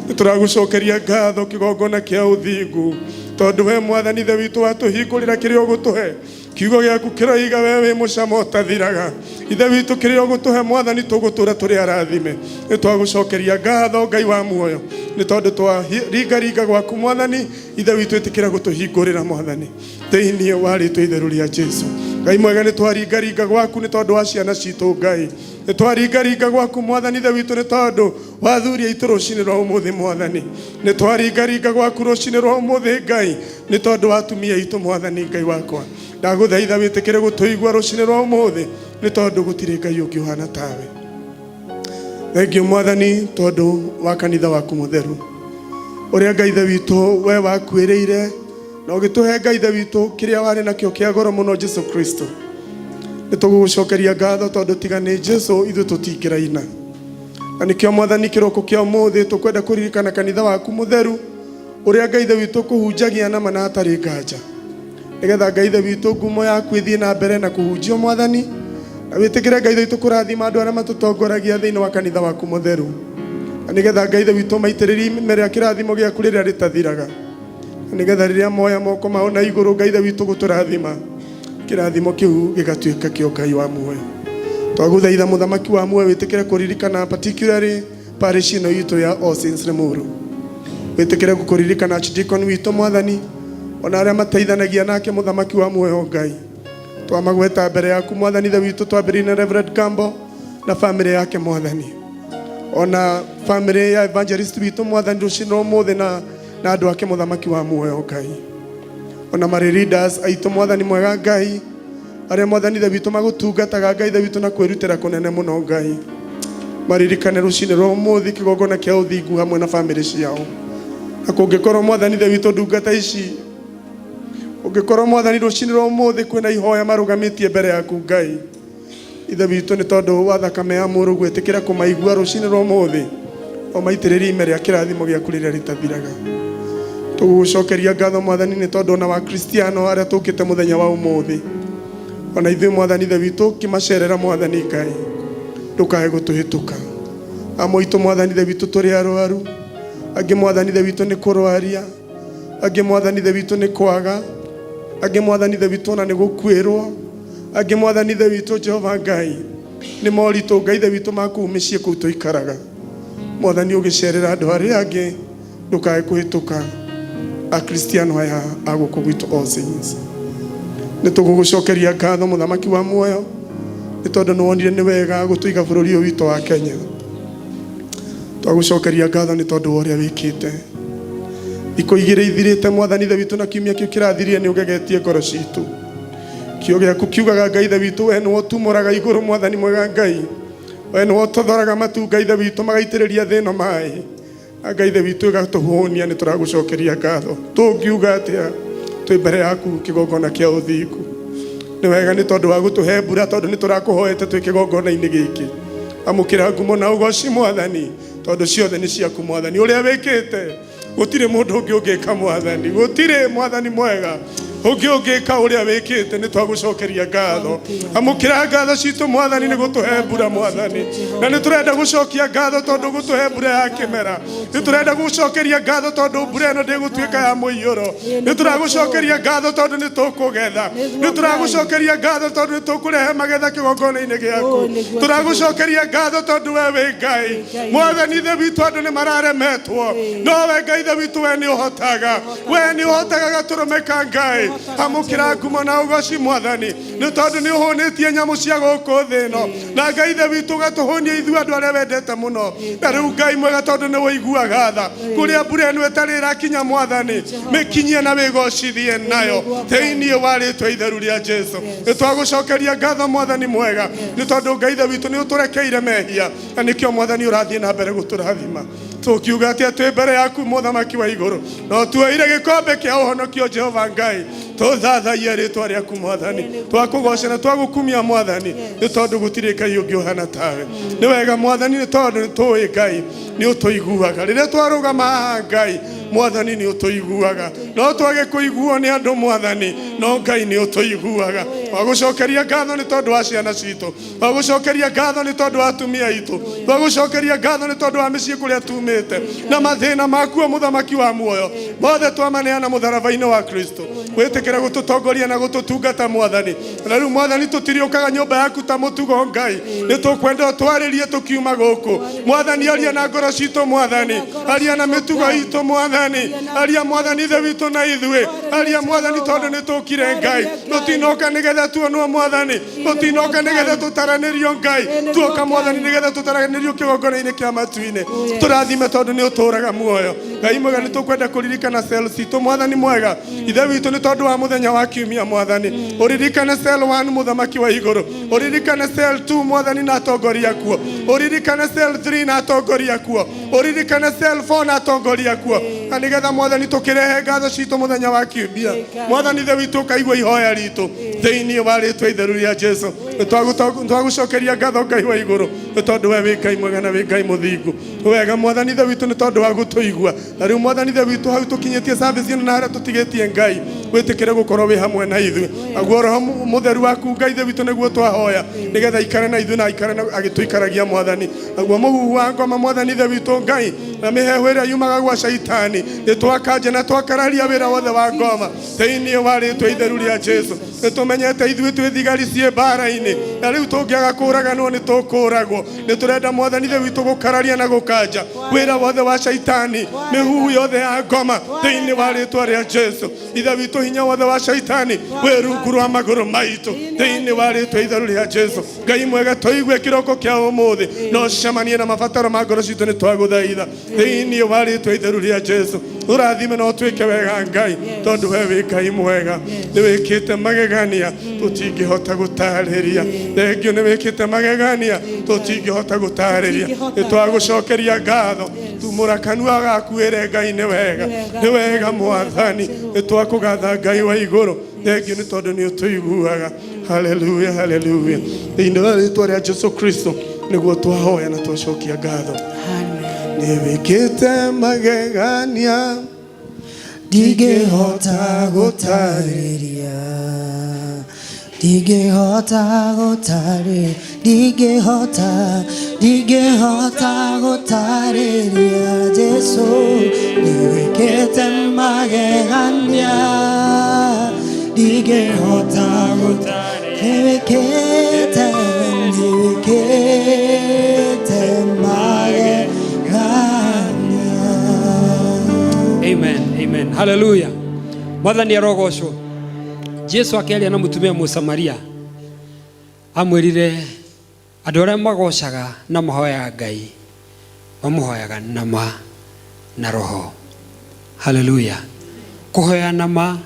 Nĩ tũragũcokeria ngatho kĩgongona kĩa ũthingu tondũ we Mwathani Ithe witũ watũhingũrĩra kĩrĩa ũgũtũhe. Kiugo gĩaku kĩroiga we wĩ mũcamo ũtathiraga. Ithe witũ, kĩrĩa ũgũtũhe Mwathani tũgũtũra tũrĩ arathime. Nĩ twagũcokeria ngatho Ngai wa muoyo nĩ tondũ twaringaringa gwaku Mwathani Ithe witũ, ĩtĩkĩra gũtũhingũrĩra Mwathani thĩinĩ wa rĩtwa itheru rĩa Jesu. Ngai mwega, nĩ twaringaringa gwaku nĩ tondũ wa ciana citũ Ngai. Nĩ twaringaringa gwaku Mwathani Ithe witũ nĩ tondũ wa athuri aitũ rũcinĩ rwa ũmũthĩ Mwathani. Nĩ twaringaringa gwaku rũcinĩ rwa ũmũthĩ Ngai nĩ tondũ wa atumia aitũ Mwathani Ngai wakwa. Ndagũthaitha wĩtĩkĩre gũtũigua rũcinĩ rwa ũmũthĩ nĩ tondũ gũtirĩ Ngai ũngĩ ũhana tawe. Thengio Mwathani tondũ wa kanitha waku mũtheru ũrĩa Ngai Ithe witũ we wakuĩrĩire na ũgĩtũhe Ngai Ithe witũ kĩrĩa warĩ nakĩo kĩa goro mũno, Jesu Kristo. Nĩ tũgũgũcokeria ngatho tondũ tiga nĩ Jesu ithuĩ tũtingĩraina. Na nĩkĩo Mwathani, kĩroko kĩa ũmũthĩ tũkwenda kũririkana kanitha waku mũtheru ũrĩa Ngai Ithe witũ kũhunjagia na mana hatarĩ nganja, nĩgetha Ngai Ithe witũ ngumo yaku ĩthiĩ na mbere na kũhunjio Mwathani, na wĩtĩkĩre Ngai Ithe witũ kũrathima andũ arĩa matũtongoragia thĩinĩ wa kanitha waku mũtheru, na nĩgetha Ngai Ithe witũ maitĩrĩrie ime rĩa kĩrathimo gĩaku rĩrĩa rĩtathiraga, na nĩgetha rĩrĩa moya moko mao na igũrũ Ngai Ithe witũ gũtũrathima, kĩrathimo kĩu gĩgatuĩka kĩo Ngai wa muoyo. Twagũthaitha mũthamaki wa muoyo wĩtĩkĩre kũririkana particularly parish ĩno itũ ya All Saints Limuru. Wĩtĩkĩre kũririkana archdeacon witũ Mwathani, ona arĩa mateithanagia nake mũthamaki wa muoyo Ngai. Twamagweta mbere yaku Mwathani Ithe witũ, twambĩrĩirie na Reverend Campbell na family yake Mwathani, ona family ya evangelist witũ Mwathani rũcinĩ rwa ũmũthĩ na andũ ake mũthamaki wa muoyo Ngai, ona marĩ leaders aitũ Mwathani mwega Ngai, arĩa Mwathani Ithe witũ magũtungataga Ngai Ithe witũ na kwĩrutĩra kũnene mũno Ngai. Maririkane rũcinĩ rwa ũmũthĩ kĩgongona kĩa ũthingu hamwe na family ciao. Na kũngĩkorwo Mwathani Ithe witũ ndungata ici, ũngĩkorwo Mwathani rũcinĩ rwa ũmũthĩ kwĩna ihoya marũgamĩtie mbere yaku Ngai Ithe witũ, nĩ tondũ wa thakame ya mũrũ gwĩtĩkĩra kũmaigua rũcinĩ rwa ũmũthĩ, ũmaitĩrĩrie ime rĩa kĩrathimo gĩaku rĩrĩa rĩtathiraga. Tũgũgũcokeria ngatho Mwathani nĩ tondũ ona wa Kristiano arĩa tũkĩte mũthenya wa ũmũthĩ, ona ithuĩ Mwathani Ithe witũ ũkĩmacerera Mwathani Ngai, ndũkae gũtũhĩtũka. Amwe aitũ Mwathani Ithe witũ tũrĩ arwaru, angĩ Mwathani Ithe witũ nĩ kũrwaria, angĩ Mwathani Ithe witũ nĩ kwaga, angĩ Mwathani Ithe witũ ona nĩ gũkuĩrwo, angĩ Mwathani Ithe witũ Jehova Ngai nĩ moritũ Ngai Ithe witũ ma kũu mĩciĩ kũu tũikaraga. Mwathani, ũgĩcerera andũ arĩa angĩ ndũkae kũhĩtũka Akristiano aya a gũkũ gwitũ All Saints. Nĩ tũgũgũcokeria ngatho mũthamaki wa muoyo nĩ tondũ nĩ wonire nĩ wega gũtũiga bũrũri ũyũ witũ wa Kenya. Twagũcokeria ngatho nĩ tondũ wa ũrĩa wĩkĩte thikũ igĩrĩ ithirĩte Mwathani Ithe witũ, na kiumia kĩu kĩrathirire nĩ ũgegetie ngoro citũ. Kiugo gĩaku kiugaga Ngai Ithe witũ we nĩwe ũtumũraga igũrũ Mwathani mwega Ngai, we nĩwe ũtothoraga matu Ngai Ithe witũ magaitĩrĩria thĩ ĩno maĩ, na Ngai Ithe witũ ĩgatũhũnia. Nĩ tũragũcokeria ngatho. Tũngiuga atĩa twĩ mbere yaku kĩgongona kĩa ũthingu? Nĩ wega nĩ tondũ wa gũtũhe mbura, tondũ nĩ tũrakũhoete twĩ kĩgongona-inĩ gĩkĩ. Amũkĩra ngumo na ũgoci Mwathani, tondũ ciothe nĩ ciaku Mwathani. Ũrĩa wĩkĩte gũtirĩ mũndũ ũngĩ ũngĩka Mwathani, gũtirĩ Mwathani mwega. Ũngĩ ũngĩka ũrĩa wĩkĩte nĩ twagũcokeria ngatho. Amũkĩra ngatho citũ Mwathani nĩ gũtũhe mbura Mwathani. Na nĩ tũrenda gũcokia ngatho tondũ gũtũhe mbura ya kĩmera. Nĩ tũrenda gũcokeria ngatho tondũ mbura ĩno ndĩgũtuĩka ya mũiyũro. Nĩ tũragũcokeria ngatho tondũ nĩ tũkũgetha. Nĩ tũragũcokeria ngatho tondũ nĩ tũkũrehe magetha kĩgongona-inĩ gĩaku. Tũragũcokeria ngatho tondũ we wĩ Ngai. Mwathani Ithe witũ andũ nĩ mararemetwo. No we Ngai Ithe witũ we nĩ ũhotaga. We nĩ ũhotaga gatũrũme ka Ngai. Amũkĩra ngumo na ũgoci Mwathani. Nĩ tondũ nĩ ũhũnĩtie nyamũ cia gũkũ thĩ ĩno. Na Ngai Ithe witũ ũgatũhũnia ithuĩ andũ arĩa wendete mũno. Na rĩu Ngai mwega tondũ nĩ ũiguaga tha. Kũrĩa mbura ĩno ĩtarĩ ĩrakinya Mwathani, mĩkinyie na wĩgocithie nayo thĩinĩ wa rĩtwa itheru rĩa Jesu. Nĩ twagũcokeria ngatho Mwathani mwega, nĩ tondũ Ngai Ithe witũ nĩ ũtũrekeire mehia, na nĩkĩo Mwathani ũrathiĩ na mbere gũtũrathima. Tũkiuga atĩa twĩ mbere yaku Mũthamaki wa igũrũ, no tuoire gĩkombe kĩa ũhonokio Jehova Ngai, tũthathaiye rĩtwa rĩaku Mwathani, twakũgoca na twagũkumia Mwathani, nĩ tondũ gũtirĩ Ngai ũngĩ ũhana tawe. Nĩ wega Mwathani, nĩ tondũ nĩ tũĩ Ngai nĩ ũtũiguaga rĩrĩa twarũgama haha Ngai Mwathani nĩ ũtũiguaga. No twage kũiguo nĩ andũ Mwathani, no Ngai nĩ ũtũiguaga. Twagũcokeria ngatho nĩ tondũ wa ciana citũ, twagũcokeria ngatho nĩ tondũ wa atumia aitũ, twagũcokeria ngatho nĩ tondũ wa mĩciĩ kũrĩa tumĩte na mathĩna makuo Mũthamaki wa muoyo, mothe twamaneana mũtharaba-inĩ wa Kristo. Wĩtĩkĩre gũtũtongoria na gũtũtungata Mwathani. Na rĩu Mwathani tũtiriũkaga nyũmba yaku ta mũtugo Ngai, nĩ tũkwenda ũtwarĩrie tũkiuma gũkũ Mwathani. Aria na ngoro citũ Mwathani, aria na mĩtugo itũ Mwathani, aria Mwathani Ithe witũ na ithuĩ, aria Mwathani tondũ nĩ tũkire Ngai. Tũtinoka nĩgetha tuonwo Mwathani, tũtinoka nĩgetha tũtaranĩrio Ngai, tuoka Mwathani nĩgetha tũtaranĩrio kĩgongona-inĩ kĩa matu-inĩ. Tũrathime tondũ nĩ ũtũraga muoyo Ngai mwega. Nĩ tũkwenda kũririkana cell citũ Mwathani mwega Ithe witũ nĩ tondũ wa mũthenya wa kiumia Mwathani. Ũririkane cell 1 Mũthamaki wa igũrũ, ũririkane cell 2 Mwathani na atongoria kuo, ũririkane cell 3 na atongoria kuo, ũririkane cell 4 na atongoria kuo, na nĩgetha Mwathani tũkĩrehe ngatho citũ mũthenya wa kiumia Mwathani Ithe witũ ũkaigua ihoya ritũ thĩinĩ wa rĩtwa itheru rĩa Jesu. Nĩ twagũcokeria ngatho Ngai wa igũrũ, nĩ tondũ we wĩ Ngai mwega na wĩ Ngai mũthingu. Wega Mwathani Ithe witũ nĩ tondũ wa gũtũigua. Na rĩu Mwathani Ithe witũ hau tũkinyĩtie service ĩno na harĩa tũtigĩtie Ngai, wĩtĩkĩre gũkorwo wĩ hamwe na ithuĩ. Naguo Roho Mũtheru waku Ngai Ithe witũ nĩguo twahoya, nĩgetha aikare na ithuĩ na aikare agĩtũikaragia Mwathani. Naguo mũhuhu wa ngoma Mwathani Ithe witũ Ngai, na mĩhehu ĩrĩa yumaga gwa Shaitani, nĩ twakanja na twakararia wĩra wothe wa ngoma thĩinĩ wa rĩtwa itheru rĩa Jesu. Nĩ tũmenyete ithuĩ twĩ thigari ciĩ mbara-inĩ, na rĩu tũngĩaga kũraganwo nĩ tũkũragwo. Nĩ tũrenda Mwathani Ithe witũ gũkararia na gũkanja wĩra wothe wa Shaitani, mĩhuhu yothe ya ngoma thĩinĩ wa rĩtwa rĩa Jesu. Ithe witũ, hinya wothe wa Shaitani wĩ rungu rwa magũrũ maitũ thĩinĩ wa rĩtwa itheru rĩa Jesu. Ngai mwega, tũigue kĩroko kĩa ũmũthĩ no cemanie na mabataro ma ngoro citũ, nĩ twagũthaitha thĩinĩ wa rĩtwa itheru rĩa Jesu. Ũrathime na ũtwĩke wega Ngai, tondũ we wĩ Ngai mwega, nĩ wĩkĩte magegania tũtingĩhota gũtarĩria. Thengio, nĩ wĩkĩte magegania tũtingĩhota gũtarĩria. Nĩ twagũcokeria ngatho. Tumũra kanua gaku wĩre Ngai nĩ wega, nĩ wega Mwathani. Nĩ twakũgatha Ngai wa igũrũ. Thengio nĩ tondũ nĩ ũtũiguaga. Haleluya, haleluya. Thĩinĩ wa rĩtwa rĩa Jesu Kristo nĩguo twahoya na twacokia ngatho. Nĩ wĩkĩte magegania ndingĩhota gũtarĩria, ndingĩhota gũtarĩ, ndingĩhota, ndingĩhota gũtarĩria. Jesu nĩwĩkĩte magegania ndingĩhota gũtarĩria, nĩwĩkĩte, nĩwĩkĩte magegania. Amen, amen, haleluya. Mwathani arogocwo. Jesu akĩaria na mũtumia Mũsamaria amwĩrire andũ arĩa magocaga na mahoyaga Ngai mamũhoyaga na ma na roho. Haleluya. Kũhoya na ma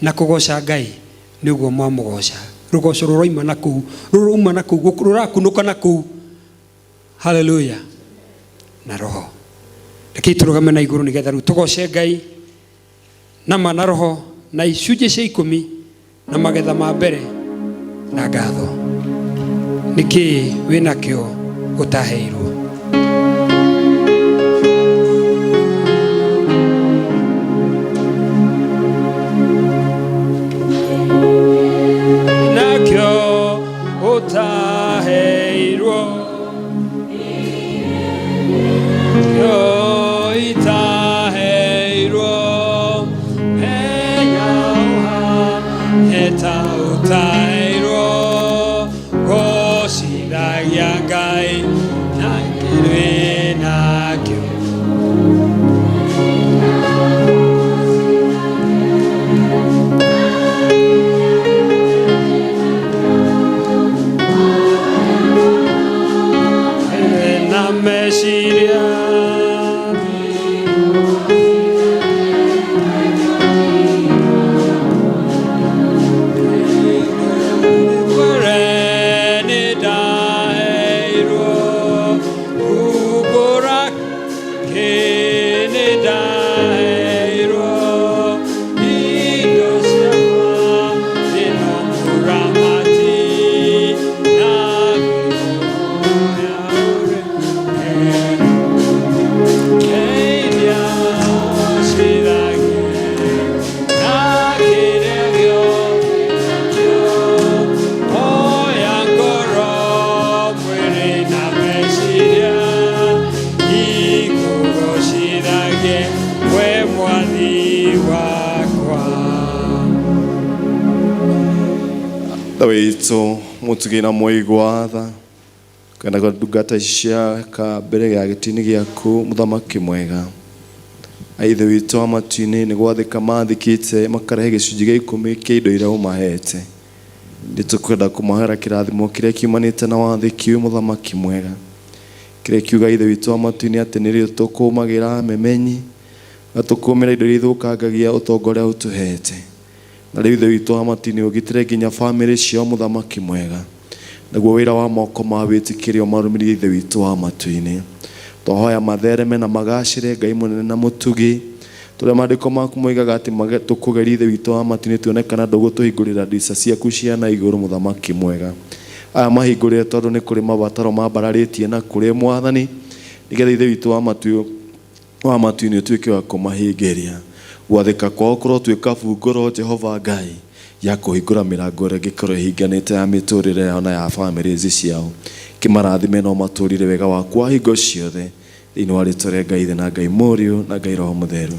na kũgoca Ngai nĩguo mwamũgoca. Rũgoco rũroima na kũu, rũrouma na kũu, rũrakunũka na kũu. Haleluya. Na roho. Rekei tũrũgame na igũrũ nĩgetha rĩu tũgoce Ngai na ma na roho na icunjĩ cia ikũmi na magetha ma mbere na ngatho. Nĩkĩĩ wĩnakĩo ũtaheirwo? Kũgocithagia Ngai na kĩrĩ nakĩo. Na meciria. Kwere nĩ ndaheirwo, kumbũra kĩ nĩ ndaheirwo, indo ciakwa ĩno mũramati na Geithia cithagie na kĩrĩa gĩothe. Oya ngoro, mwĩrĩ na meciria, ikũgocithagie we Mwathi wakwa. Ithe witũ mũtugi na mũigua tha, kwenda kwa ndungata ici ciaka mbere ya gĩtĩ-inĩ gĩaku mũthamaki mwega. Ithe witũ wa matu-inĩ, nĩ gwathĩka mathĩkĩte makarehe gĩcunjĩ gĩa 10 kĩa indo iria ũmahete. Nĩ tũkwenda kũmahoera kĩrathimo kĩrĩa kiumanĩte na wathĩki ũyũ mũthamaki mwega, kĩrĩa kiuga Ithe witũ wa matu-inĩ atĩ nĩrĩo tũkũmagĩra memenyi na tũkũmĩra indo iria ithũkangagia ũtonga ũrĩa ũtũhete. Na rĩu Ithe witũ wa matu-inĩ, ũgitĩre nginya bamĩrĩ ciao mũthamaki mwega, naguo wĩra wa moko ma wĩtĩkĩre ũmarũmĩrie Ithe witũ wa matu-inĩ. Twahoya mathereme na magacĩre, Ngai mũnene na mũtugi, tũrĩa maandĩko maku moigaga atĩ tũkũgeria Ithe witũ wa matu-inĩ tuone kana ndũgũtũhingũrĩra ndirica ciaku cia na igũrũ mũthamaki mwega. Aya mahingũrĩre tondũ nĩ kũrĩ mabataro mambararĩtie na kũrĩ Mwathani, nĩgetha Ithe witũ wa matu-inĩ ũtuĩke wa kũmahingĩria. Gwathĩka kwao kũrotuĩka bungũro Jehova Ngai ya kũhingũra mĩrango ĩrĩa ĩngĩkorwo ĩhinganĩte ya mĩtũrĩre yao na ya bamĩrĩ ici ciao. Kĩmarathime no matũrire wega waku wa hingo ciothe, thĩinĩ wa rĩtwa rĩa Ngai Ithe na Ngai Mũriũ na Ngai Roho Mũtheru.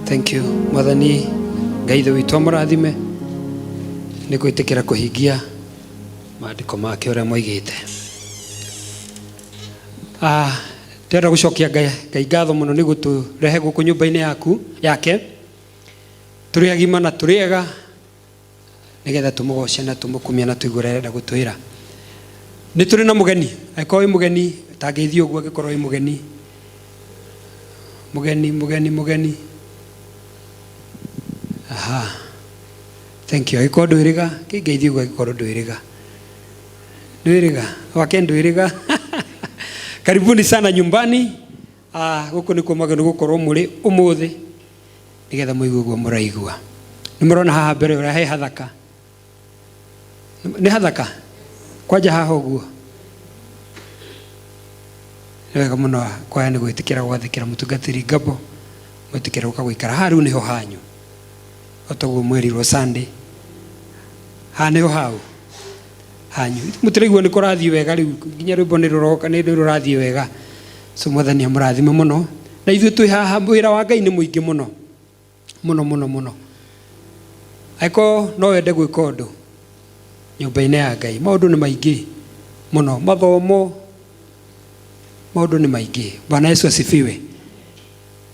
Thank you Mwathani Ngai Ithe witũ amũrathime nĩ gwĩtĩkĩra kũhingia maandĩko make ũrĩa moigĩte. Ndĩrenda gũcokia Ngai ngatho mũno nĩ gũtũrehe gũkũ nyũmba-inĩ yaku yake tũrĩ agima na tũrĩ ega, nĩgetha tũmũgoce na tũmũkumie na tũigue ũrĩa arenda gũtwĩra. Nĩ tũrĩ na mũgeni, angĩkorwo wĩ mũgeni tangĩthiĩ ũguo, angĩkorwo wĩ mũgeni, mũgeni, mũgeni, mũgeni. Aha, thank you. Angĩkorwo ndwĩrĩga, kĩngeithie ũguo angĩkorwo ndwĩrĩga. Ndwĩrĩga, wake ndwĩrĩga. Karibuni sana nyumbani. Gũkũ nĩkuo mwagĩrĩirwo gũkorwo mũrĩ ũmũthĩ, nĩgetha mũigue ũguo mũraigua. Nĩ mũrona haha mbere ũrĩa he hathaka. Nĩ hathaka? Kwanja haha ũguo. Nĩ wega mũno kwaya nĩ gwĩtĩkĩra gwathĩkĩra mũtungatĩri Ngabo, mwĩtĩkĩra gũka gũikara haha rĩu nĩho hanyu. O ta ũguo mwerirwo Sunday. Haha nĩho hau hanyu. Mũtiraigua nĩ kũrathiĩ wega rĩu, nginya rwĩmbo nĩ rũroka, nĩ rũrathiĩ wega. So Mwathani amũrathime mũno. Na ithuĩ twĩ haha, wĩra wa Ngai nĩ mũingĩ mũno. Mũno, mũno, mũno. Angĩkorwo no wende gwĩka ũndũ nyũmba-inĩ ya Ngai, maũndũ nĩ maingĩ mũno. Mathomo, maũndũ nĩ maingĩ. Bwana Yesu asifiwe.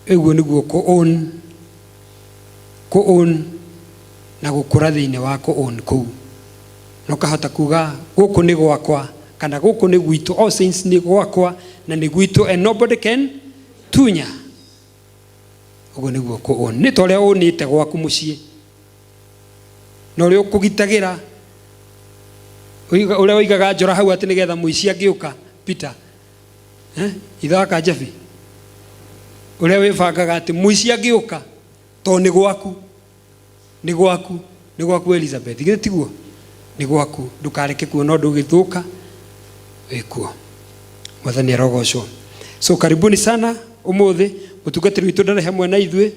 Ũguo nĩguo kũ-own, kũ-own na gũkũra thĩinĩ wa kũ-own kũu. Na ũkahota kuga gũkũ nĩ gwakwa kana gũkũ nĩ gwitũ. All Saints nĩ gwakwa na nĩ gwitũ, and nobody can tunya. Ũguo nĩguo kũ-own. Nĩ ta ũrĩa ũnĩte gwaku mũciĩ na ũrĩa ũkũgitagĩra, ũrĩa ũigaga njora hau atĩ nĩgetha mũici angĩũka, Peter, ithe wa Kanjabi, ũrĩa wĩbangaga atĩ mũici angĩũka tondũ nĩ gwaku, nĩ gwaku, nĩ gwaku Elizabeth, githĩ tiguo? Nĩ gwaku, ndũkareke kuona ũndũ ũgĩthũka wĩkuo. Mwathani arogocwo. So karibuni sana ũmũthĩ, mũtungatĩri witũ ndarĩ hamwe na ithuĩ.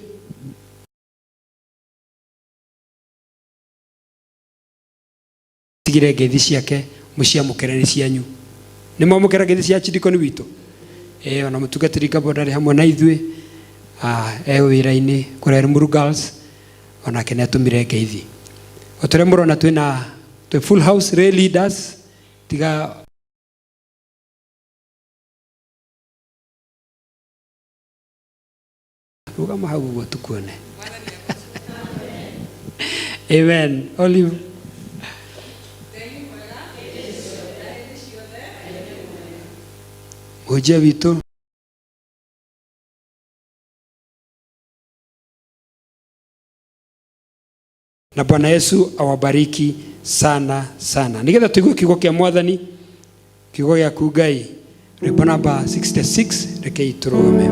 Tigire ngeithi ciake, mũciamũkĩre nĩ cianyu. Nĩ mwamũkĩra ngeithi cia chidikoni witũ? Eh, ona mũtungatĩri Ngabo ndarĩ hamwe na ithuĩ. Ah, e wĩra-inĩ kũrĩa Limuru Girls onake nĩ atũmire ngeithi. O ta ũrĩa mũrona twĩna twĩ full house lay leaders tiga rũgama hau ũguo tukuone. Amen. Olive. Mũhunjia witũ na Bwana Yesu awabariki sana sana. Nigetha tuigue kiugo kia Mwathani, kiugo gĩaku Ngai, rwĩmbo namba 66, rekei tũrũgame.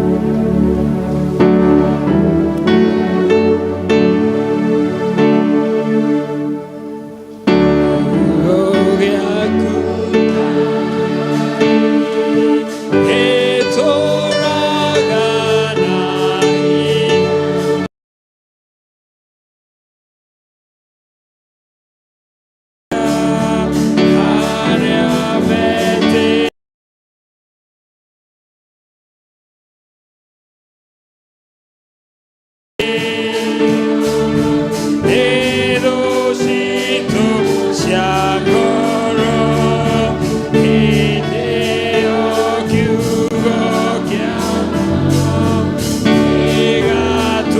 Kiugo gĩaku gĩtũũraga na hinya. Arĩa metĩkĩtie nĩ thũ citũ cia ngoro, hĩndĩ ĩyo kiugo kĩa gĩgatũmĩrĩria.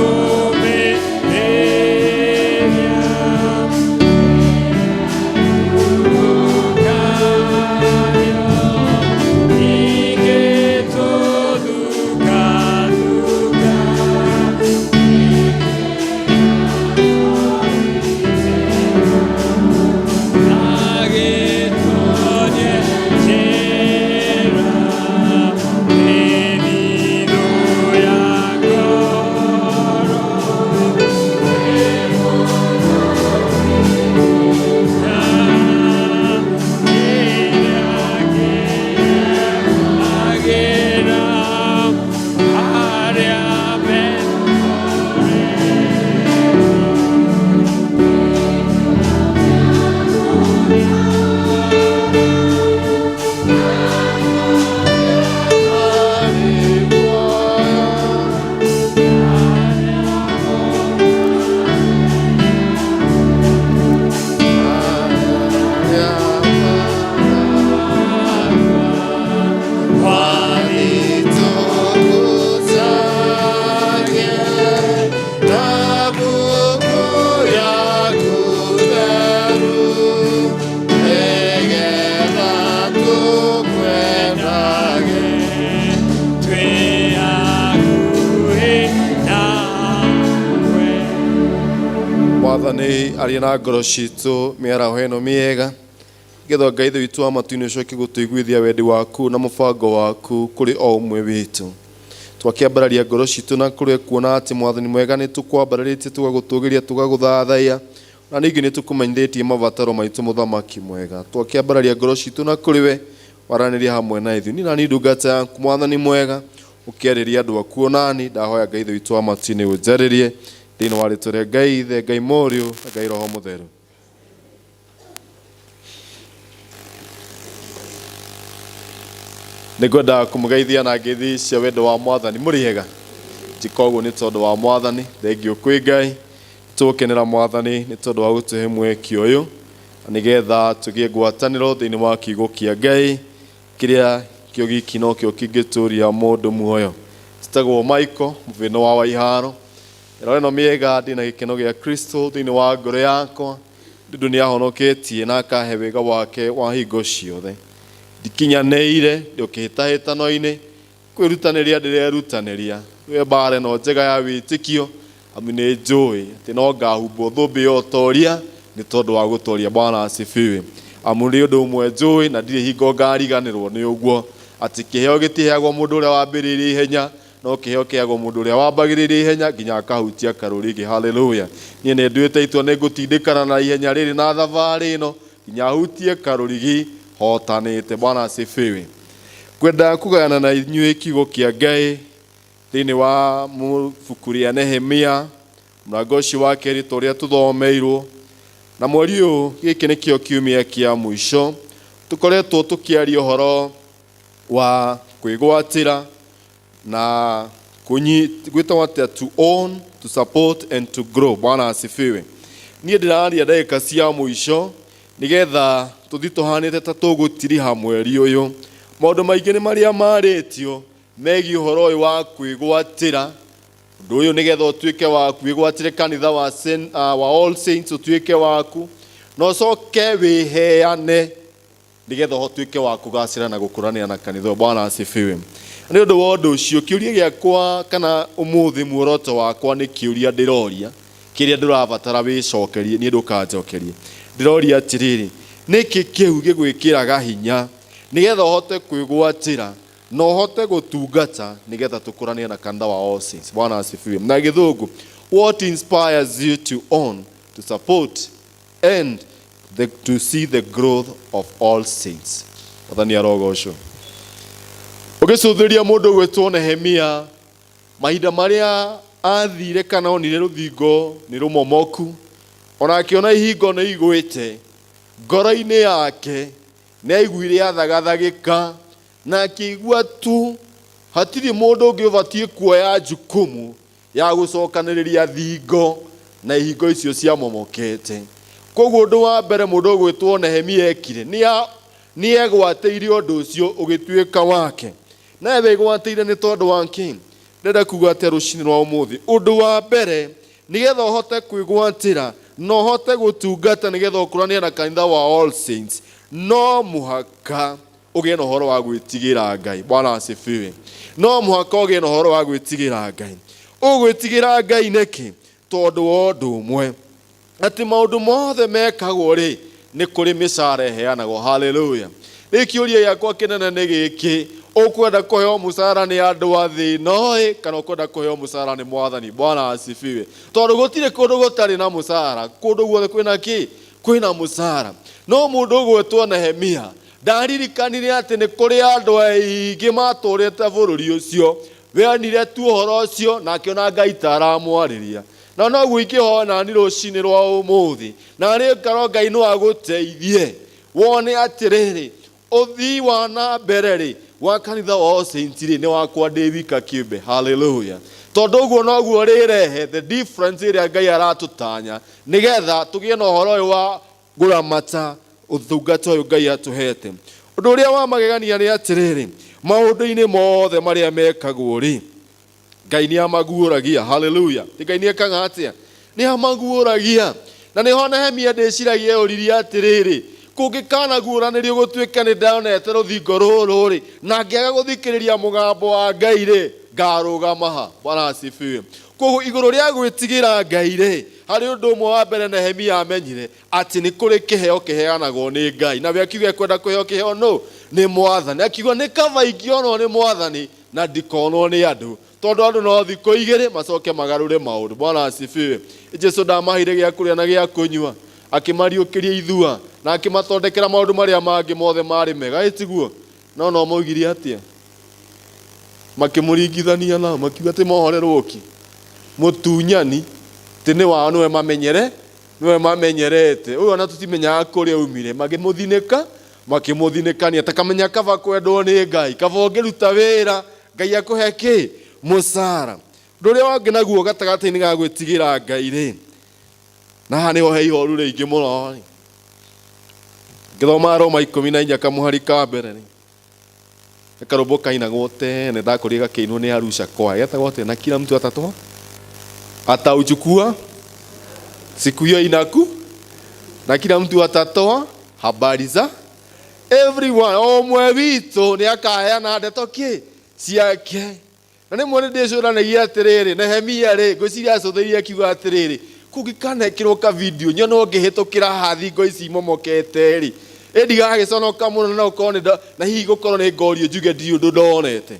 Mwathani aria na ngoro citũ mĩaraho ĩno mĩega nĩgetha Ngai Ithe witũ wa matu-inĩ ũcoke gũtũiguithia wendi waku na mũbango waku kũrĩ o ũmwe witũ. Twakĩambararia ngoro citũ na kũrĩ kuona atĩ Mwathani mwega nĩ tũkwambararĩtie tũgagũtũgĩria tũgagũthathaiya na ningĩ nĩ tũkũmenyithĩtie mabataro maitũ mũthamaki mwega. Twakĩambararia ngoro citũ na kũrĩ we waranĩria hamwe na ithuĩ. Niĩ na niĩ ndungata yaku Mwathani mwega ũkĩarĩria andũ aku onani ndahoya Ngai Ithe witũ wa matu-inĩ ũnjarĩrie thĩinĩ wa rĩtwa rĩa Ngai Ithe, Ngai Mũriũ na Ngai Roho Mũtheru. Nĩ ngwenda kũmũgeithia na ngeithi cia wendo wa Mwathani. Mũrĩ ega? Njĩka ũguo nĩ tondũ wa Mwathani. Thengiũ kwĩ Ngai. Tũgũkenera Mwathani nĩ tondũ wa gũtũhe mweke ũyũ na nĩgetha tũgĩe ngwatanĩro thĩinĩ wa kiugo kĩa Ngai kĩrĩa kĩo giki nokĩo kĩngĩtũria mũndũ muoyo. Njĩtagwo Michael mũbĩno wa Waiharo. Ĩro ĩno mĩega ndĩna gĩkeno gĩa Kristo thĩinĩ wa ngoro yakwa nĩ ũndũ nĩ ahonoketie na akahe wega wake wa hingo ciothe. Ndikinyanĩire ndĩ kĩhĩtahĩtano-inĩ kwĩrutanĩria ndĩrerutanĩria rwe mbara ĩno njega ya wĩtĩkio amu nĩ njũĩ atĩ no ngahumbwo thũmbĩ ya ũtoria nĩ tondũ wa gũtoria. Bwana asifiwe. Amu nĩ ũndũ ũmwe njũĩ na ndirĩ hingo ngariganĩrwo nĩ ũguo atĩ kĩheo gĩtiheagwo mũndũ ũrĩa wambĩrĩirie ihenya no kĩheo kĩheagwo mũndũ ũrĩa wambagĩrĩria ihenya nginya akahutia karũrigi. Haleluya. Niĩ nĩ nduĩte itua nĩ ngũtindĩkana na ihenya rĩrĩ na thabarĩ ĩno nginya hutie karũrigi hotanĩte. Bwana asifiwe. Ngwenda kũgayana na inyuĩ kiugo kĩa Ngai thĩinĩ wa ibuku rĩa Nehemia mũrango ũcio wa kerĩ ta ũrĩa tũthomeirwo na mweri ũyũ gĩkĩ nĩkĩo kiumia kĩa mũico tũkoretwo tũkĩaria ũhoro wa Kwĩgwatĩra na gwĩtagwo atĩa? To own, to support and to grow. Bwana asifiwe. Niĩ ndĩraria ndagĩka cia mũico nĩgetha tũthiĩ tũhanĩte ta tũgũtiriha mweri ũyũ. Maũndũ maingĩ nĩ marĩa marĩtio megiĩ ũhoro ũyũ wa kwĩgwatĩra ũndũ ũyũ, nĩgetha ũtuĩke waku, wĩgwatĩre kanitha wa, wa All Saints ũtuĩke waku na ũcoke wĩheane nĩgetha ũtuĩke wa kũgacĩra na gũkũranĩra na kanitha ũyũ. Bwana asifiwe. Nĩ ũndũ wa ũndũ ũcio, kĩũria gĩakwa kana ũmũthĩ muoroto wakwa nĩ kĩũria ndĩroria kĩrĩa ndũrabatara wĩcokerie, niĩ ndũkanjokerie. Ndĩroria atĩrĩrĩ, nĩkĩ kĩu gĩgwĩkĩraga hinya nĩgetha ũhote kwĩgwatĩra na ũhote gũtungata nĩgetha tũkũranĩre na kanitha wa All Saints? Bwana asifiwe. Na Gĩthũngũ, what inspires you to own, to support and to see the growth of All Saints? Mwathani arogocwo. Ũgĩcũthĩria mũndũ ũgwĩtwo Nehemia, mahinda marĩa athire kana onire rũthingo nĩ rũmomoku, ona akĩona ihingo nĩ igwĩte, ngoro-inĩ yake nĩ aiguire athagathagĩka na akĩigua tu hatirĩ mũndũ ũngĩ ũbatiĩ kuoya jukumu ya gũcokanĩrĩria thingo na ihingo icio ciamomokete. Koguo ũndũ wa mbere mũndũ ũgwĩtwo Nehemia ekire nĩ egwatĩire ũndũ ũcio ũgĩtuĩka wake. Nawe wĩgwatĩire nĩ tondũ wa kĩ? Ndĩrenda kuga atĩa rũcinĩ rwa ũmũthĩ? Ũndũ wa mbere, nĩgetha ũhote kwĩgwatĩra na ũhote gũtungata nĩgetha ũkũranie na kanitha wa All Saints, no mũhaka ũgĩe na ũhoro wa gwĩtigĩra Ngai. Bwana asifiwe. No mũhaka ũgĩe na ũhoro wa gwĩtigĩra Ngai. Ũgwĩtigĩra Ngai nĩkĩ? Tondũ wa ũndũ ũmwe, atĩ maũndũ mothe mekagwo rĩ, nĩ kũrĩ mĩcara ĩheanagwo. Haleluya. Rĩu kĩũria gĩakwa kĩnene nĩ gĩkĩ, ũkwenda kũheo mũcara nĩ andũ a thĩ ĩno ĩ, kana ũkwenda kũheo mũcara nĩ Mwathani? Bwana asifiwe. Tondũ gũtirĩ kũndũ gũtarĩ na mũcara, kũndũ guothe kwĩna kĩ? Kwĩna mũcara. No mũndũ ũgwĩtwo Nehemia ndaririkanire atĩ nĩ kũrĩ andũ aingĩ matũrĩte bũrũri ũcio. We onire tu ũhoro ũcio na akĩona Ngai ta aramwarĩria. Na noguo ingĩhoya nani rũcinĩ rwa ũmũthĩ, na rĩ ngorwo Ngai no agũteithie wone atĩrĩrĩ, ũthii wa na mbere rĩ wa kanitha wa All Saints rĩ nĩ wakwa ndĩ wika kĩũmbe. Haleluya. Tondũ ũguo noguo rĩrehe the difference ĩrĩa Ngai aratũtanya nĩgetha tũgĩe na ũhoro ũyũ wa kũramata ũtungata ũyũ Ngai atũhete. Ũndũ ũrĩa wa magegania nĩ atĩrĩrĩ, maũndũ-inĩ mothe marĩa mekagwo rĩ, Ngai nĩ amaguũragia. Haleluya. Ngai nĩ ekaga atĩa? Nĩ amaguũragia. Na nĩho Nehemia ndĩciragia eyũririe atĩrĩrĩ, kũngĩkanaguũranĩrio gũtuĩke nĩ ndonete rũthingo rũrũ rĩ, na ngĩaga gũthikĩrĩria mũgambo wa Ngai rĩ, ngarũgama ha? Bwana asifiwe. Koguo igũrũ rĩa gwĩtigĩra Ngai rĩ, harĩ ũndũ ũmwe wa mbere Nehemia amenyire, atĩ nĩ kũrĩ kĩheo kĩheanagwo nĩ Ngai. Nawe akiuga ekwenda kũheo kĩheo nũ? Nĩ Mwathani. Akiuga nĩ kaba ingĩonwo nĩ Mwathani na ndikonwo nĩ andũ, tondũ andũ no thikũ igĩrĩ macoke magarũre maũndũ. Bwana asifiwe. Jesu ndamaheire gĩa kũrĩa na gĩa kũnyua, akĩmariũkĩria ithua na akĩmathondekera maũndũ marĩa mangĩ mothe marĩ mega, ĩ tiguo? No no maugire atĩa? Makĩmũringithania nao, makiuga atĩ mohorerwo ki mũtunyani, atĩ nĩ wao, nĩwe mamenyere, nĩwe mamenyerete ũyũ, ona tũtimenyaga kũrĩa aumire. Makĩmũthinĩka, makĩmũthinĩkania. Ta kamenya kaba kwendwo nĩ Ngai, kaba ũngĩruta wĩra Ngai akũhe kĩ? Mũcara. Ũndũ ũrĩa wangĩ naguo gatagatĩ-inĩ ga gwĩtigĩra Ngai rĩ, na haha nĩho he ihoru rĩingĩ mũno rĩ, ngĩthoma Roma 14 kamũhari ka mbere rĩ, nĩ karũmbo kainagwo tene ndakũrire gakĩinwo nĩ Arusha Choir, getagwo atĩa? Na kila mtu atatoa atauchukua siku hiyo inaku na kila mtu atatoa habari za everyone. O ũmwe witũ nĩ akaheana ndeto kĩ ciake. Na rĩmwe nĩ ndĩcũranagia atĩrĩrĩ, Nehemia rĩ, ngwĩciria acũthĩrĩirie akiuga atĩrĩrĩ, kũngĩkanekĩrwo ka video nyone ngĩhĩtũkĩra haha thingo ici imomokete rĩ, ĩ ndigagĩconoka mũno, na gũkorwo nĩ na hihi gũkorwo nĩ ngorio njuge ndirĩ ũndũ ndonete.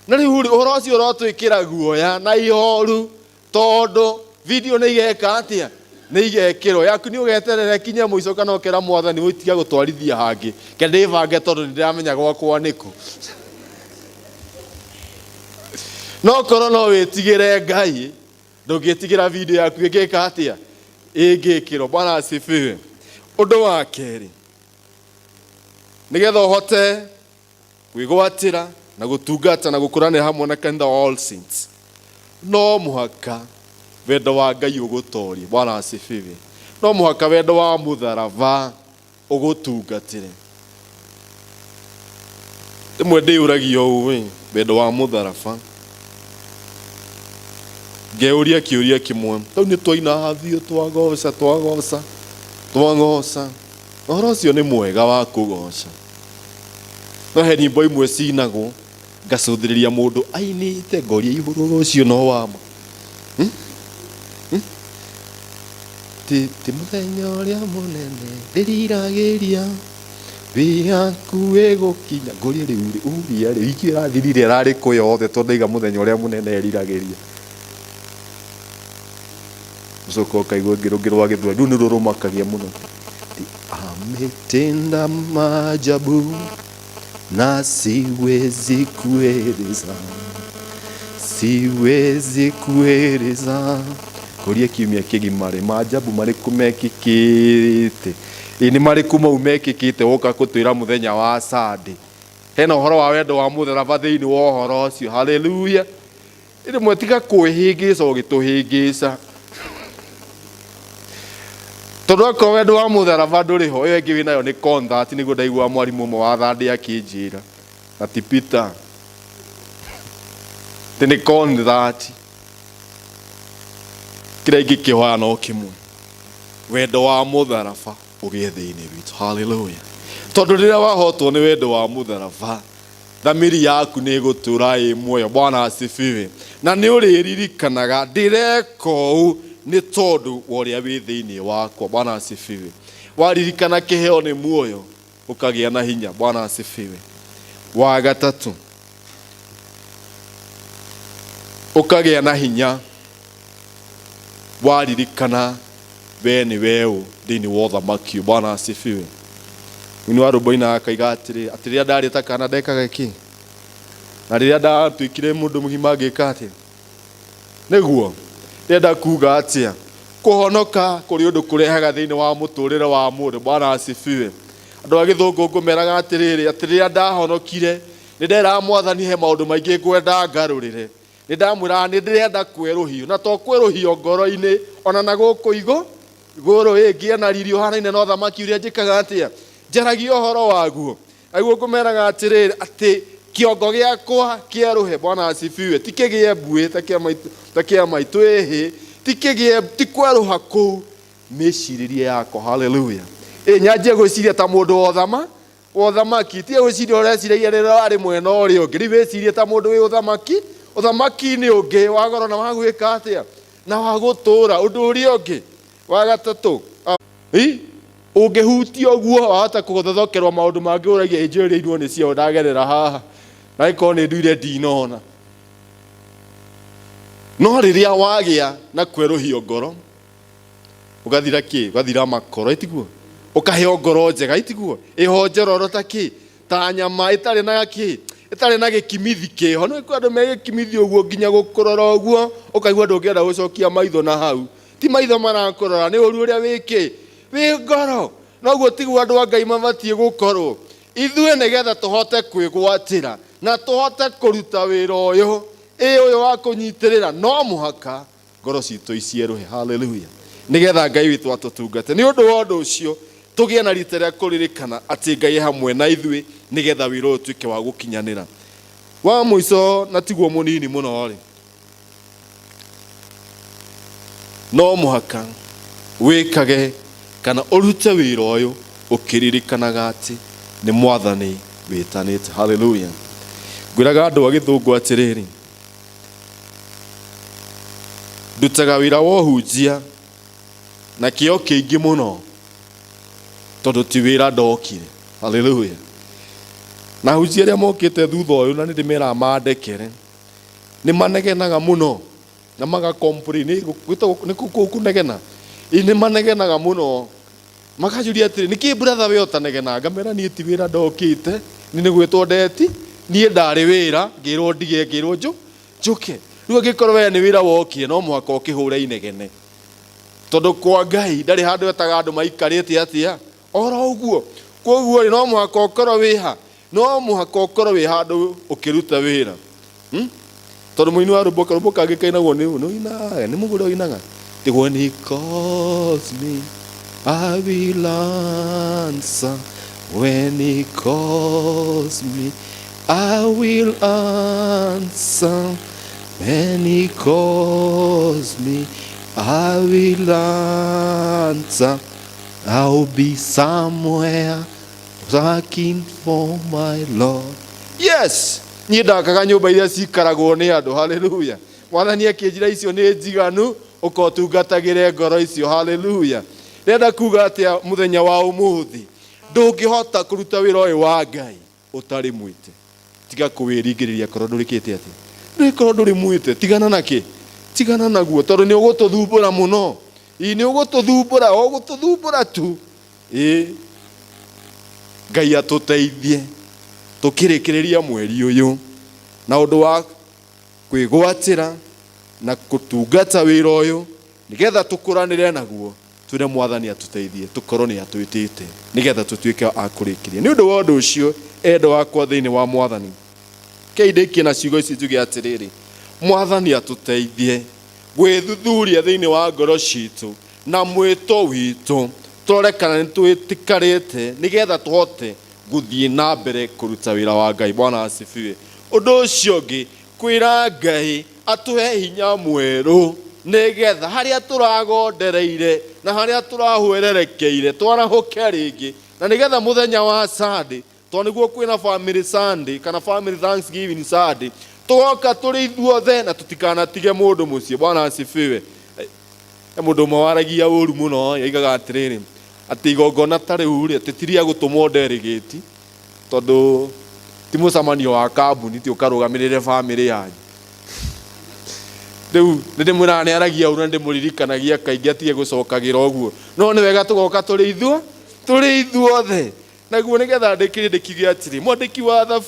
Na rĩu rĩ, ũhoro ũcio ũrotwĩkĩra guoya na ihoru, tondũ video nĩ igeka atĩa? Nĩ igekĩrwo. Yaku nĩ ũgeterera kinya mũico kana ũkera Mwathani ũtiga gũtwarithia hangĩ, ke ndĩbange tondũ nĩ ndĩramenya gwakwa nĩkũ. No korwo no wĩtigĩre Ngai, ndũngĩtigĩra video yaku ĩngĩka atĩa? Ĩngĩkĩrwo. Bwana asifiwe. Ũndũ wa kerĩ, nĩgetha ũhote kwĩgwatĩra na gũtungata na gũkũranĩra hamwe na kanitha wa All Saints, no mũhaka wendo wa Ngai ũgũtorie. Bwana asifiwe. No mũhaka wendo wa mũtharaba ũgũtungatĩre. Rĩmwe ndĩyũragia ũũ ĩ, wendo wa mũtharaba, ngeyũria kĩũria kĩmwe. Rĩu nĩ twaina biũ, twagoca, twagoca, twagoca. Ũhoro ũcio nĩ mwega wa kũgoca, no he nyĩmbo imwe cinagwo ngacũthĩrĩria mũndũ ainĩte ngoria igũrũ ũcio no wama. Ti ti mũthenya ũrĩa mũnene ndĩriragĩria wĩ hakuhĩ gũkinya. Ngoria rĩu rĩ, uria rĩ, wiki ĩrathirire ĩrarĩ kũ yothe tondũ ndaiga mũthenya ũrĩa mũnene eriragĩria. Ũcoka ũkaigua ũngĩ rũngĩ rwa Gĩthweri, rũu nĩ rũrũmakagia mũno. Ti ametenda maajabu na siwezi kueleza, siwezi kueleza. Ngoria kiumia kĩgima rĩ, maajabu marĩkũ mekĩkĩte? Ĩ nĩ marĩkũ mau mekĩkĩte woka kũtwĩra mũthenya wa Sunday? Hena ũhoro wa wendo wa mũtharaba thĩinĩ wa ũhoro ũcio. Haleluya. Rĩmwe tiga kwĩhĩngĩca ũgĩtũhĩngĩca, tondũ akorwo wendo wa mũtharaba ndũrĩ ho, ĩyo ĩngĩ wĩnayo nĩ concert. Nĩguo ndaigua mwarimũ ũmwe wa Sunday akĩnjĩra, na ti Peter, atĩ nĩ concert. Kĩrĩa ingĩkĩhoya no kĩmwe, wendo wa mũtharaba ũgĩe thĩinĩ witũ. Haleluya. Tondũ rĩrĩa wahotwo nĩ wendo wa mũtharaba, thamiri yaku nĩ ĩgũtũra ĩ muoyo. Bwana asifiwe. Na nĩ ũrĩririkanaga, ndĩreka ũũ nĩ tondũ wa ũrĩa wĩ thĩinĩ wakwa. Bwana asifiwe. Waririkana kĩheo nĩ muoyo, ũkagĩa na hinya. Bwana asifiwe. Wa gatatũ, ũkagĩa na hinya waririkana we nĩ weũ thĩinĩ wa ũthamaki. Bwana asifiwe. Mũini wa rwĩmbo ainaga akaiga atĩrĩ, atĩ rĩrĩa ndarĩ ta kana ndekaga kĩ, na rĩrĩa ndatuĩkire mũndũ mũgima ngĩka atĩa? Nĩguo ndĩrenda kuga atĩa? Kũhonoka kũrĩ ũndũ kũrehaga thĩinĩ wa mũtũrĩre wa mũndũ. Bwana asifiwe. Andũ a gĩthũngũ ngũmeraga atĩrĩrĩ, atĩ rĩrĩa ndahonokire nĩ nderaga Mwathani he maũndũ maingĩ ngwenda ngarũrĩre. Nĩ ndamwĩraga nĩ ndĩrenda kwerũhio, na to kwerũhio ngoro-inĩ, ona na gũkũ igũrũ ĩ ngĩe na riri ũhanaine na ũthamaki ũrĩa njĩkaga atĩa, njaragia ũhoro waguo. Aguo ngũmeraga atĩrĩrĩ, atĩ kĩongo gĩakwa kĩerũhe. Bwana asifiwe. Ti kĩgĩe mbuĩ ta kĩa maitũ, ta kĩa maitũ ĩhĩ, ti kĩgĩe, ti kwerũha kũu mĩcirĩrie yakwa. Haleluya. Ĩ nyanjie gwĩciria ta mũndũ wa ũthama wa ũthamaki, tiga gwĩciria ũreciragia rĩrĩa warĩ mwena ũrĩa ũngĩ. Rĩu wĩcirie ta mũndũ wĩ ũthamaki, ũthamaki-inĩ ũngĩ wa goro na wa gwĩka atĩa, na wa gũtũũra. Ũndũ ũrĩa ũngĩ wa gatatũ, ĩ ũngĩhutia ũguo wahota kũthothokerwo maũndũ mangĩ, ũragia ĩnjĩrĩirwo nĩ ciao ndagerera haha, na ĩkorwo nĩ nduire ndinona. No rĩrĩa wagĩa na kwerũhio ngoro, ũgathira kĩ, ũgathira makoro, ĩtiguo? Ũkaheo ngoro njega, ĩtiguo? Ĩho njororo ta kĩ, ta nyama ĩtarĩ na kĩ, ĩtarĩ na gĩkimithi kĩho. Nĩ kwĩ andũ me gĩkimithi ũguo nginya gũkũrora ũguo ũkaigua ndũngĩenda gũcokia maitho na hau. Ti maitho marakũrora, nĩ ũru ũrĩa wĩ kĩ, wĩ ngoro. Noguo tiguo andũ a Ngai mabatiĩ gũkorwo. Ithuĩ nĩgetha tũhote kwĩgwatĩra na tũhote kũruta wĩra ũyũ, ĩ ũyũ wa kũnyitĩrĩra, no mũhaka ngoro citũ icierũhe. Haleluya. Nĩgetha Ngai witũ atũtungate. Nĩ ũndũ wa ũndũ ũcio tũgĩe na rita rĩa kũririkana atĩ Ngai e hamwe na ithuĩ, nĩgetha wĩra ũyũ ũtuĩke wa gũkinyanĩra. Wa mũico na tiguo mũnini mũno rĩ, no mũhaka wĩkage kana ũrute wĩra ũyũ ũkĩririkanaga atĩ nĩ Mwathani wĩtanĩte. Haleluya. Ngwĩraga andũ a gĩthũngũ atĩrĩrĩ, ndutaga wĩra wa ũhunjia na kĩo kĩingĩ mũno tondũ ti wĩra ndokire. Haleluya. Na ahunjia arĩa mokĩte thutha ũyũ, na nĩ ndĩmeraga mandekere, nĩ manegenaga mũno na maga complain. Nĩ kũu kũnegena, ĩ nĩ manegenaga mũno, makanjũria atĩrĩ, nĩkĩ brother we ũtanegena? Ngamera niĩ ti wĩra ndokĩte, niĩ nĩ gwĩtwo ndeti, niĩ ndarĩ wĩra ngĩrwo ndige, ngĩrwo njũke. Rĩu angĩkorwo we nĩ wĩra wokire, no mũhaka ũkĩhũre inegene, tondũ kwa Ngai ndarĩ handũ etaga andũ maikarĩte atĩa oro ũguo. Koguo rĩ, no mũhaka ũkorwo wĩha No mũhaka ũkorwo wĩ handũ ũkĩruta wĩra. Tondũ mũini wa rwĩmbo karwĩmbo kangĩ kainagwo nĩ nĩ ũinaga nĩ mũgũrĩ ũinaga ti when he calls me I will answer, when he calls me I will answer, when he calls me I will answer, I'll be somewhere working for my Lord. Yes, niĩ ndakaga nyũmba iria cikaragwo nĩ andũ. Haleluya. Mwathani akĩnjĩra icio nĩ njiganu, ũkotungatagĩre ngoro icio. Haleluya. Ndĩrenda kuga atĩa mũthenya wa ũmũthĩ, ndũngĩhota kũruta wĩra ũyũ wa Ngai ũtarĩ mwĩte. Tiga kũwĩringĩrĩria korwo ndũrĩkĩte atĩa, ndũrĩkorwo ndũrĩ mwĩte. Tigana nakĩ, tigana naguo, tondũ nĩ ũgũtũthumbũra mũno. Ĩ nĩ ũgũtũthumbũra, o gũtũthumbũra tu. Ĩ Ngai atũteithie tũkĩrĩkĩrĩria mweri ũyũ na ũndũ wa kwĩgwatĩra na kũtungata wĩra ũyũ nĩgetha tũkũranĩre naguo, twĩre Mwathani atũteithie tũkorwo nĩ atwĩtĩte nĩgetha tũtuĩke a kũrĩkĩria. Nĩ ũndũ wa ũndũ ũcio, endwa akwa thĩinĩ wa Mwathani, kei ndĩkie na ciugo ici njuge atĩrĩrĩ, Mwathani atũteithie gwĩthuthuria thĩinĩ wa ngoro citũ na mwĩto witũ, tũrore kana nĩ twĩtĩkarĩte nĩgetha tũhote gũthiĩ na mbere kũruta wĩra wa Ngai. Bwana asifiwe. Ũndũ ũcio ũngĩ, kwĩra Ngai atũhe hinya mwerũ nĩgetha harĩa tũragondereire na harĩa tũrahwererekeire twarahũke rĩngĩ, na nĩgetha mũthenya wa Sunday, tondũ nĩguo kwĩna family Sunday kana family Thanksgiving Sunday, tũgoka tũrĩ ithuothe na tũtikanatige mũndũ mũciĩ. Bwana asifiwe. He mũndũ ũmwe waragia ũru mũno, oigaga atĩrĩrĩ, atĩ igongona ta rĩu rĩ, atĩ ti rĩa gũtũmwo delegate, tondũ ti mũcemanio wa kambuni ti ũkarũgamĩrĩre bamĩrĩ yanyu. Rĩu nĩ ndĩmwĩraga nĩ aragia ũru na ndĩmũririkanagia kaingĩ atige gũcokagĩra ũguo, no nĩ wega tũgoka tũrĩ ithuo tũrĩ ithuothe. Naguo nĩgetha ndĩkĩrie ndĩkiuge atĩrĩ, mwandĩki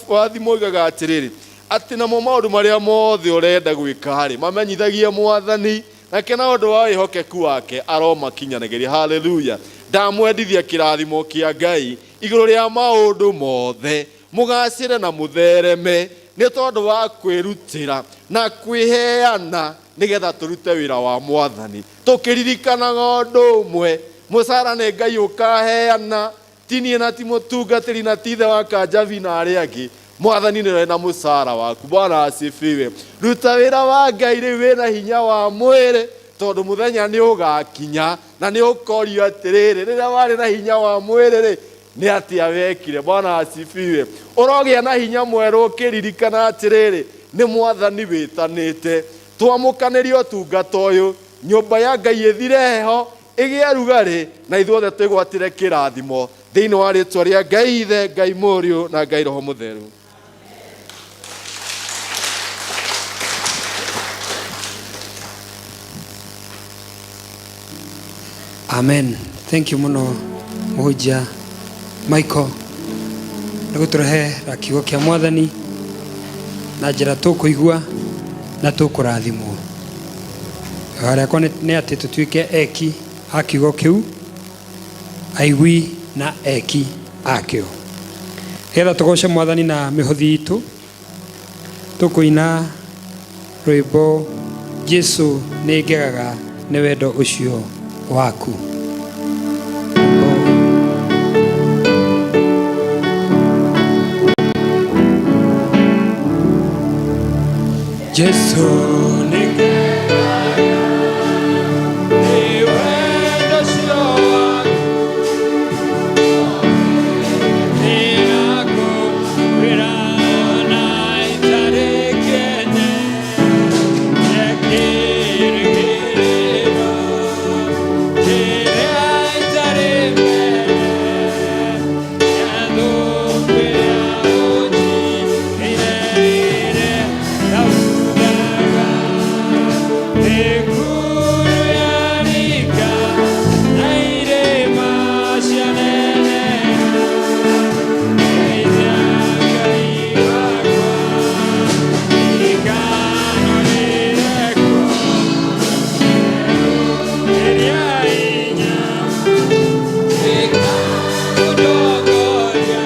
wa thimo oigaga atĩrĩrĩ, atĩ namo maũndũ marĩa mothe ũrenda gwĩka-rĩ, mamenyithagie Mwathani, nake na ũndũ wa wĩhokeku wake aromakinyanagĩria. Haleluya! Ndamwendithia kĩrathimo kĩa Ngai igũrũ rĩa maũndũ mothe, mũgacĩre na mũthereme nĩ tondũ wa kwĩrutĩra na kwĩheana nĩgetha tũrute wĩra wa Mwathani, tũkĩririkanaga ũndũ ũmwe, mũcara nĩ Ngai ũkaheana, ti niĩ na ti mũtungatĩri na ti ithe wa Kanjabi na arĩa angĩ. Mwathani nĩwe na mũcara waku. Bwana asifiwe. Ruta wĩra wa Ngai rĩu wĩna hinya wa mwĩrĩ, tondũ mũthenya nĩ ũgakinya na nĩ ũkorio atĩrĩrĩ, rĩrĩa warĩ na hinya wa mwĩrĩ rĩ, nĩ atĩa wekire? Bwana asifiwe. Ũrogĩa na hinya mwerũ ũkĩririkana atĩrĩrĩ, nĩ Mwathani wĩtanĩte twamũkanĩrie ũtungata ũyũ, nyũmba ya Ngai ĩthire heho, ĩgĩe rugarĩ, na ithuothe twĩgwatĩre kĩrathimo thĩinĩ wa rĩtwa rĩa Ngai Ithe, Ngai Mũriũ na Ngai Roho Mũtheru. Amen. Thank you mũno mũhunjia Michael nĩ gũtũrehera kiugo kĩa Mwathani na njĩra tũkũigua na tũkũrathimwo. Ihoya rĩakwa nĩ atĩ tũtuĩke eki a kiugo kĩu, aigui na eki akĩo. Nĩgetha tũgoce Mwathani na mĩhothi itũ, tũkũina rwĩmbo Jesu nĩ ngegaga nĩ wendo ũcio waku. Jesu nĩ ngegaga nĩ wendo ũcio waku, nĩakũrĩra na itarĩ kĩene kĩrĩgĩrĩro kĩrĩa itarĩ mbere ya thũmbĩ ya ũnjigĩrĩire ndaugaga mĩkuru ya rika na irĩma cianeneha Geithia Ngai wakwa ikanũrĩre kuo ĩrĩa hinya ĩkũndongoria.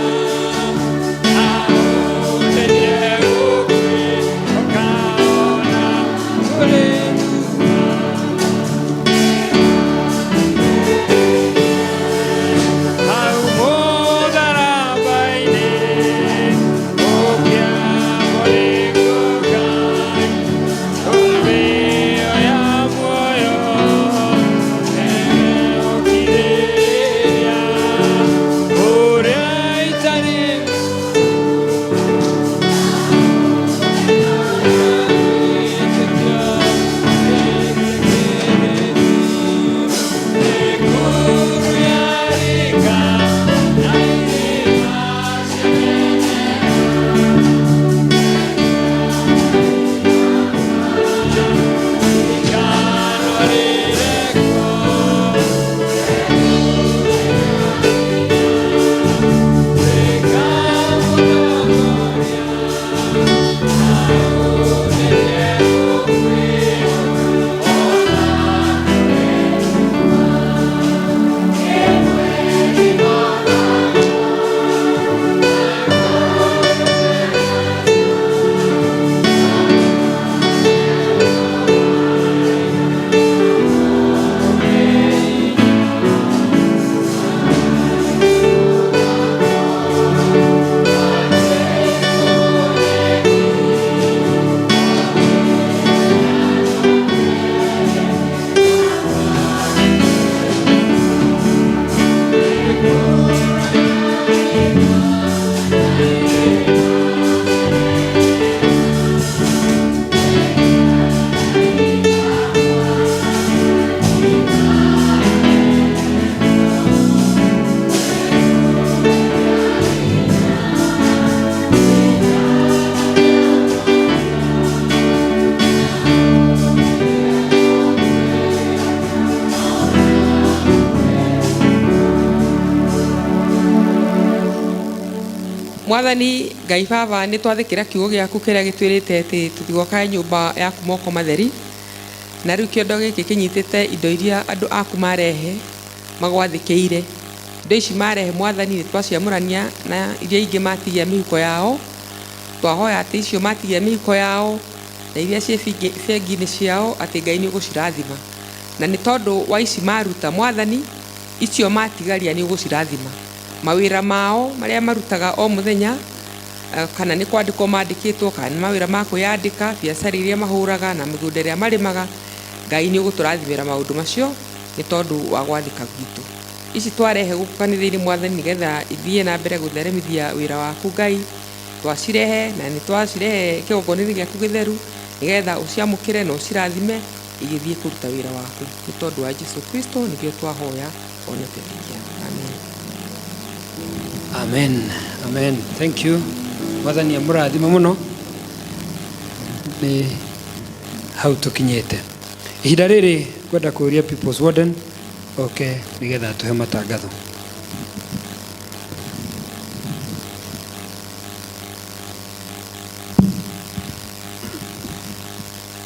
Mwathani Ngai Baba, nĩ twathĩkĩra kiugo gĩaku kĩrĩa gĩtwĩrĩte atĩ tũtigokae nyũmba yaku moko matheri. Na rĩu kĩondo gĩkĩ kĩnyitĩte indo iria andũ aku marehe magwathĩkĩire. Indo ici marehe Mwathani nĩ twaciamũrania na iria ingĩ matigia mĩhuko yao. Twahoya atĩ icio matigia mĩhuko yao na iria ciĩ bengi-inĩ ciao atĩ Ngai nĩ ũgũcirathima. Na nĩ tondũ wa ici maruta Mwathani, icio matigaria nĩ ũgũcirathima. Mawĩra mao marĩa marutaga o mũthenya, kana nĩ kwandĩkwo mandĩkĩtwo, kana nĩ mawĩra ma kwĩyandĩka, biacara iria mahũraga na mĩgũnda ĩrĩa marĩmaga, Ngai nĩ ũgũtũrathimĩra maũndũ macio nĩ tondũ wa gwathĩka gwitũ. Ici twarehe gũkũ kanitha-inĩ Mwathani nĩgetha ithiĩ na mbere gũtheremithia wĩra waku Ngai, twacirehe na nĩ twacirehe kĩgongona-inĩ gĩaku gĩtheru nĩgetha ũciamũkĩre na ũcirathime igĩthiĩ kũruta wĩra waku. Nĩ tondũ wa Jesu Kristo nĩkĩo twahoya ona twetĩkia. Amen. Amen. Amen. Thank you. Mwathani amũrathime mũno. Nĩ hau tũkinyĩte. Ihinda rĩrĩ ngwenda kũũria People's Warden oke nĩgetha atũhe matangatho.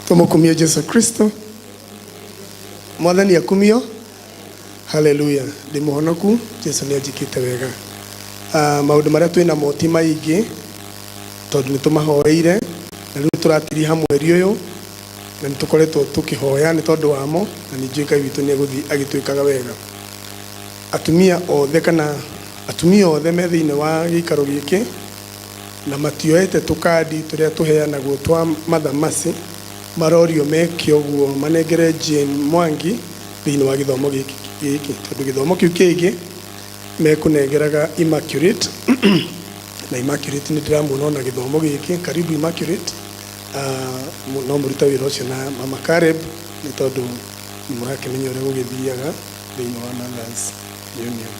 Tũmũkumie Jesu Kristo. Mwathani akumio. Haleluya. Ndĩ mũhonoku, Jesu nĩ anjĩkĩte wega. Maũndũ marĩa twĩ namo ti maingĩ tondũ nĩ tũmahoeire na rĩu tũratiriha mweri ũyũ na nĩ tũkoretwo tũkĩhoya nĩ tondũ wamo na nĩ njũĩ Ngai witũ nĩ egũthiĩ agĩtwĩkaga wega. Atumia othe kana atumia othe me thĩinĩ wa gĩikaro gĩkĩ na matioete tũkandi tũrĩa tũheanagwo twa Mother Mercy marorio meke ũguo manengere Jane Mwangi thĩinĩ wa gĩthomo gĩkĩ tondũ gĩthomo kĩu kĩngĩ mekũnengeraga Immaculate na Immaculate nĩ ndĩramuona ona gĩthomo gĩkĩ karibu Immaculate. No mũrute wĩra ũcio na Mama Caleb nĩ tondũ nĩ mũrakĩmenya ũrĩa gũgĩthiaga thĩinĩ wa Mothers Union.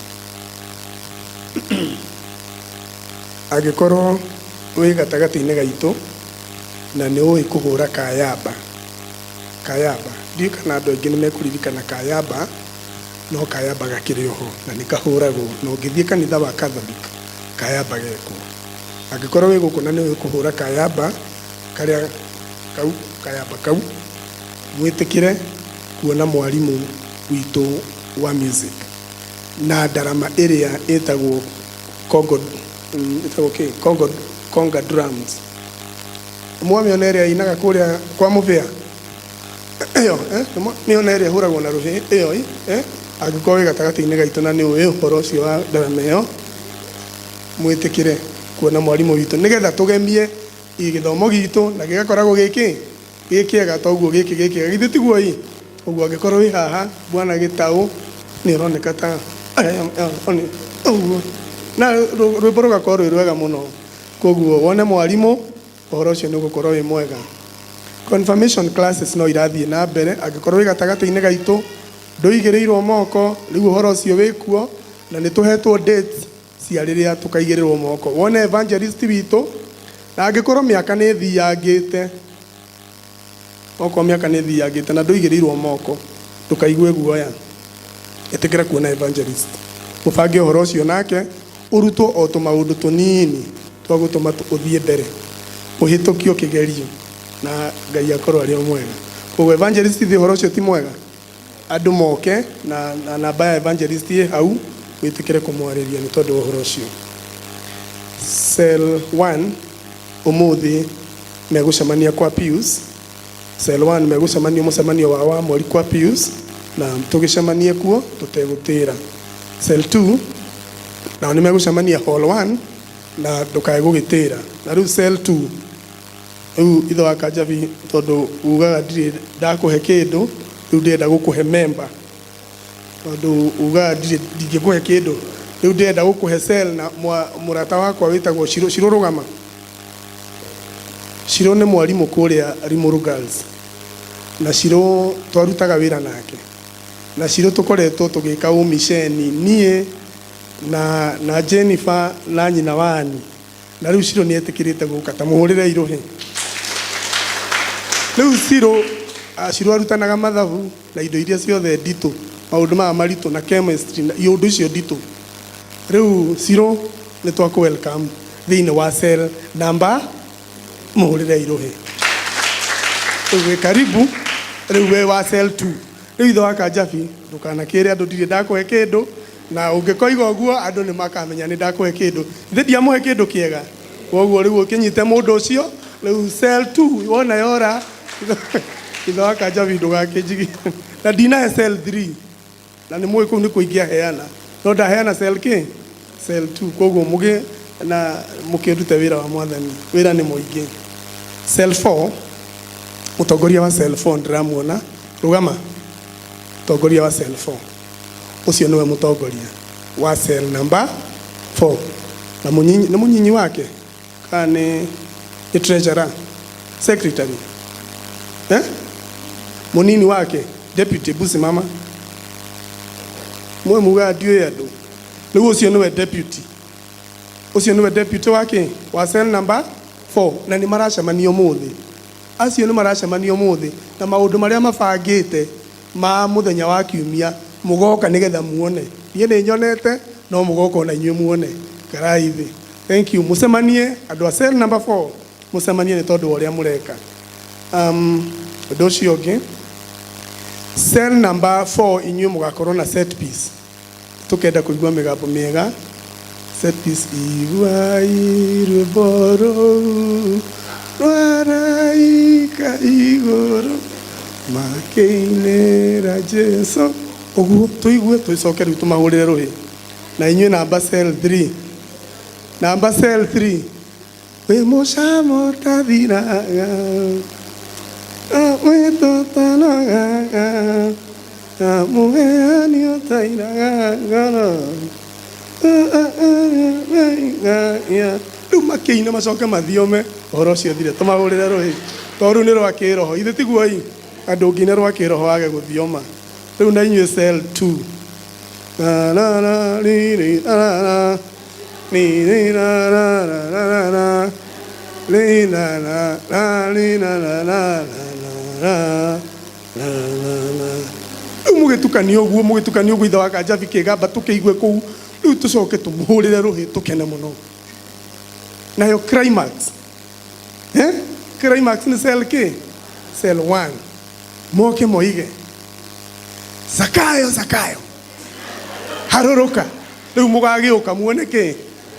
Angĩkorwo wĩ gatagatĩ-inĩ gaitũ na nĩ ũĩ kũhũra kayamba, kayamba, ndiũĩ kana andũ aingĩ nĩ mekũririkana kayamba, no kayamba gakĩrĩ oho na nĩ kahũragwo, na ũngĩthiĩ kanitha wa Catholic kayamba gekuo. Angĩkorwo wĩ gũkũ na nĩ ũĩ kũhũra kayamba karĩa kau, kayamba kau, mwĩtĩkĩre kuona mwarimũ witũ wa music na ndarama ĩrĩa ĩtagwo Congo, ĩtagwo kĩ? Congo, Conga drums. Mwamĩona ĩrĩa ĩinaga kũrĩa kwa mũbĩa ĩyo, mĩona ĩrĩa ĩhũragwo na rũhĩ ĩyo, angĩkorwo wĩ gatagatĩ-inĩ gaitũ na nĩ ũĩ ũhoro ũcio wa ndarama ĩyo, mwĩtĩkĩre kuona mwarimũ witũ nĩgetha tũgemie gĩthomo gitũ na gĩgakoragwo gĩkĩ gĩ kĩega ta ũguo gĩkĩ gĩ kĩega, githĩ tiguo ĩ? Ũguo angĩkorwo wĩ haha bwana Gĩtaũ nĩ ũroneka ta ũguo na rwĩmbo rũgakorwo rwĩ rwega mũno, koguo wone mwarimũ ũhoro ũcio nĩ ũgũkorwo wĩ mwega. Confirmation classes no irathiĩ na mbere, angĩkorwo wĩ gatagatĩ-inĩ gaitũ ndũigĩrĩirwo moko, rĩu ũhoro ũcio wĩ kuo na nĩ tũhetwo dates cia rĩrĩa tũkaigĩrĩrwo moko. Wone evangelist witũ, na angĩkorwo mĩaka nĩ ĩthiangĩte, okorwo mĩaka nĩ ĩthiangĩte na ndũigĩrĩirwo moko, ndũkaigue guoya, ĩtĩkĩra kuona evangelist, mũbange ũhoro ũcio nake, ũrutwo o tũmaũndũ tũnini twa gũtũma ũthiĩ mbere, ũhĩtũkio kĩgerio na Ngai akorwo arĩ o mwega. Koguo evangelist thĩ ũhoro ũcio ti mwega, andũ moke na namba ya evangelist ĩ hau, wĩtĩkĩre kũmwarĩria nĩ tondũ wa ũhoro ũcio. Cell 1 ũmũthĩ megũcemania kwa Pius. Cell 1 megũcemania mũcemanio wao wa mweri kwa Pius na tũgĩcemanie kuo tũtegũtĩra. Cell 2 nao nĩ megũcemania hall 1 na ndũkae gũgĩtĩra. Na rĩu cell 2 rĩu ithe wa Kanjabi tondũ ugaga ndirĩ ndakũhe kĩndũ, rĩu ndĩrenda gũkũhe member tondũ ugaga ndirĩ ndingĩkũhe kĩndũ, rĩu ndĩrenda gũkũhe cell na mũrata wakwa wĩtagwo Shiro. Shiro rũgama. Shiro nĩ mwarimũ kũrĩa Limuru Girls na Shiro twarutaga wĩra nake na Shiro tũkoretwo tũgĩka ũmiceni niĩ na Jennifer na nyina wa Annie na rĩu Shiro nĩ etĩkĩrĩte gũka, ta mũhũrĩre irũhĩ. Rĩu Shiro arutanaga mathabu na indo iria ciothe nditũ, maũndũ maya maritũ na chemistry na iũndũ icio nditũ. Rĩu Shiro nĩ twakũ welcome. Thĩinĩ wa cell number mũhũrĩre irũhĩ. Rĩu wĩ karibu, rĩu wĩ wa cell 2. Rĩu ithe wa Kanjabi, ndũkanakĩre andũ ndirĩ ndakũhe kĩndũ, na ũngĩkoiga ũguo andũ nĩ makamenya nĩ ndakũhe kĩndũ. Ithe ndiamũhe kĩndũ kĩega. Koguo rĩu ũkĩnyite mũndũ ũcio, rĩu cell 2 wona yora, ithe wa Kanjabi ndũgakĩnjigie. Na ndinahe cell 3. Na nĩ mũĩ kũu nĩkuo ingĩaheana. No ndaheana cell kĩ? Cell 2. Koguo mũgĩ na mũkĩrute wĩra wa Mwathani. Wĩra nĩ mũingĩ. Cell 4, mũtongoria wa cell 4 ndĩramuona. Rũgama. Mũtongoria wa cell 4. Ũcio nĩwe mũtongoria wa cell number 4. Na mũnyinyi, nĩ mũnyinyi wake? Kana nĩ nĩ treasurer? Secretary? Eh? Mũnini wake? Deputy, busi mama. Mwe mugaga ndiũĩ andũ. Rĩu ũcio nĩwe deputy. Ũcio nĩwe deputy wa kĩ? Wa cell number 4. Na nĩ maracemania ũmũthĩ. Acio nĩ maracemania ũmũthĩ na maũndũ marĩa mabangĩte ma mũthenya wa kiumia mũgoka nĩgetha muone. Niĩ nĩ nyonete no mũgoka ona inyuĩ muone. Karai thĩ. Thank you. Mũcemanie andũ a cell number 4 mũcemanie nĩ tondũ wa ũrĩa mũreka. Ũndũ ũcio ũngĩ, cell number 4 inyuĩ mũgakorwo na set piece. Tũkenda kũigua mĩgambo mĩega. Set piece iguai rwĩmbo rũu rwa araika igũrũ makĩinĩra Jesu. Ũguo tũigue tũcoke rĩu tũmahũrĩre rũhĩ. Na inyuĩ namba cell 3. Namba cell 3. Wĩ mũcamo ũtathiraga, wĩtũtanogaga, na mũheani ũtairaga ngoro. Rĩu makĩine macoke mathiome ũhoro ũcio ũthire, tũmahũrĩre rũhĩ tondũ rũu nĩ rwa kĩroho. Ithe tiguo ĩ? Na ndũngĩina rwa kĩroho wage gũthioma. Rĩu na inyuĩ cell 2. Na na na ri ri na na na. Ni ni na na na na na na. Ni na na na ni na na na na na na na na. Rĩu mũgĩtukania ũguo mũgĩtukania ũguo ithe wa Kanjabi kĩgamba tũkĩigue kũu rĩu tũcoke tũmũhũrĩre rũhĩ tũkene mũno. Nayo climax eh? Climax nĩ cell kĩ? Cell 1. Moke moige Zakayo Zakayo harũrũka. Rĩu mũgagĩũka muone kĩ?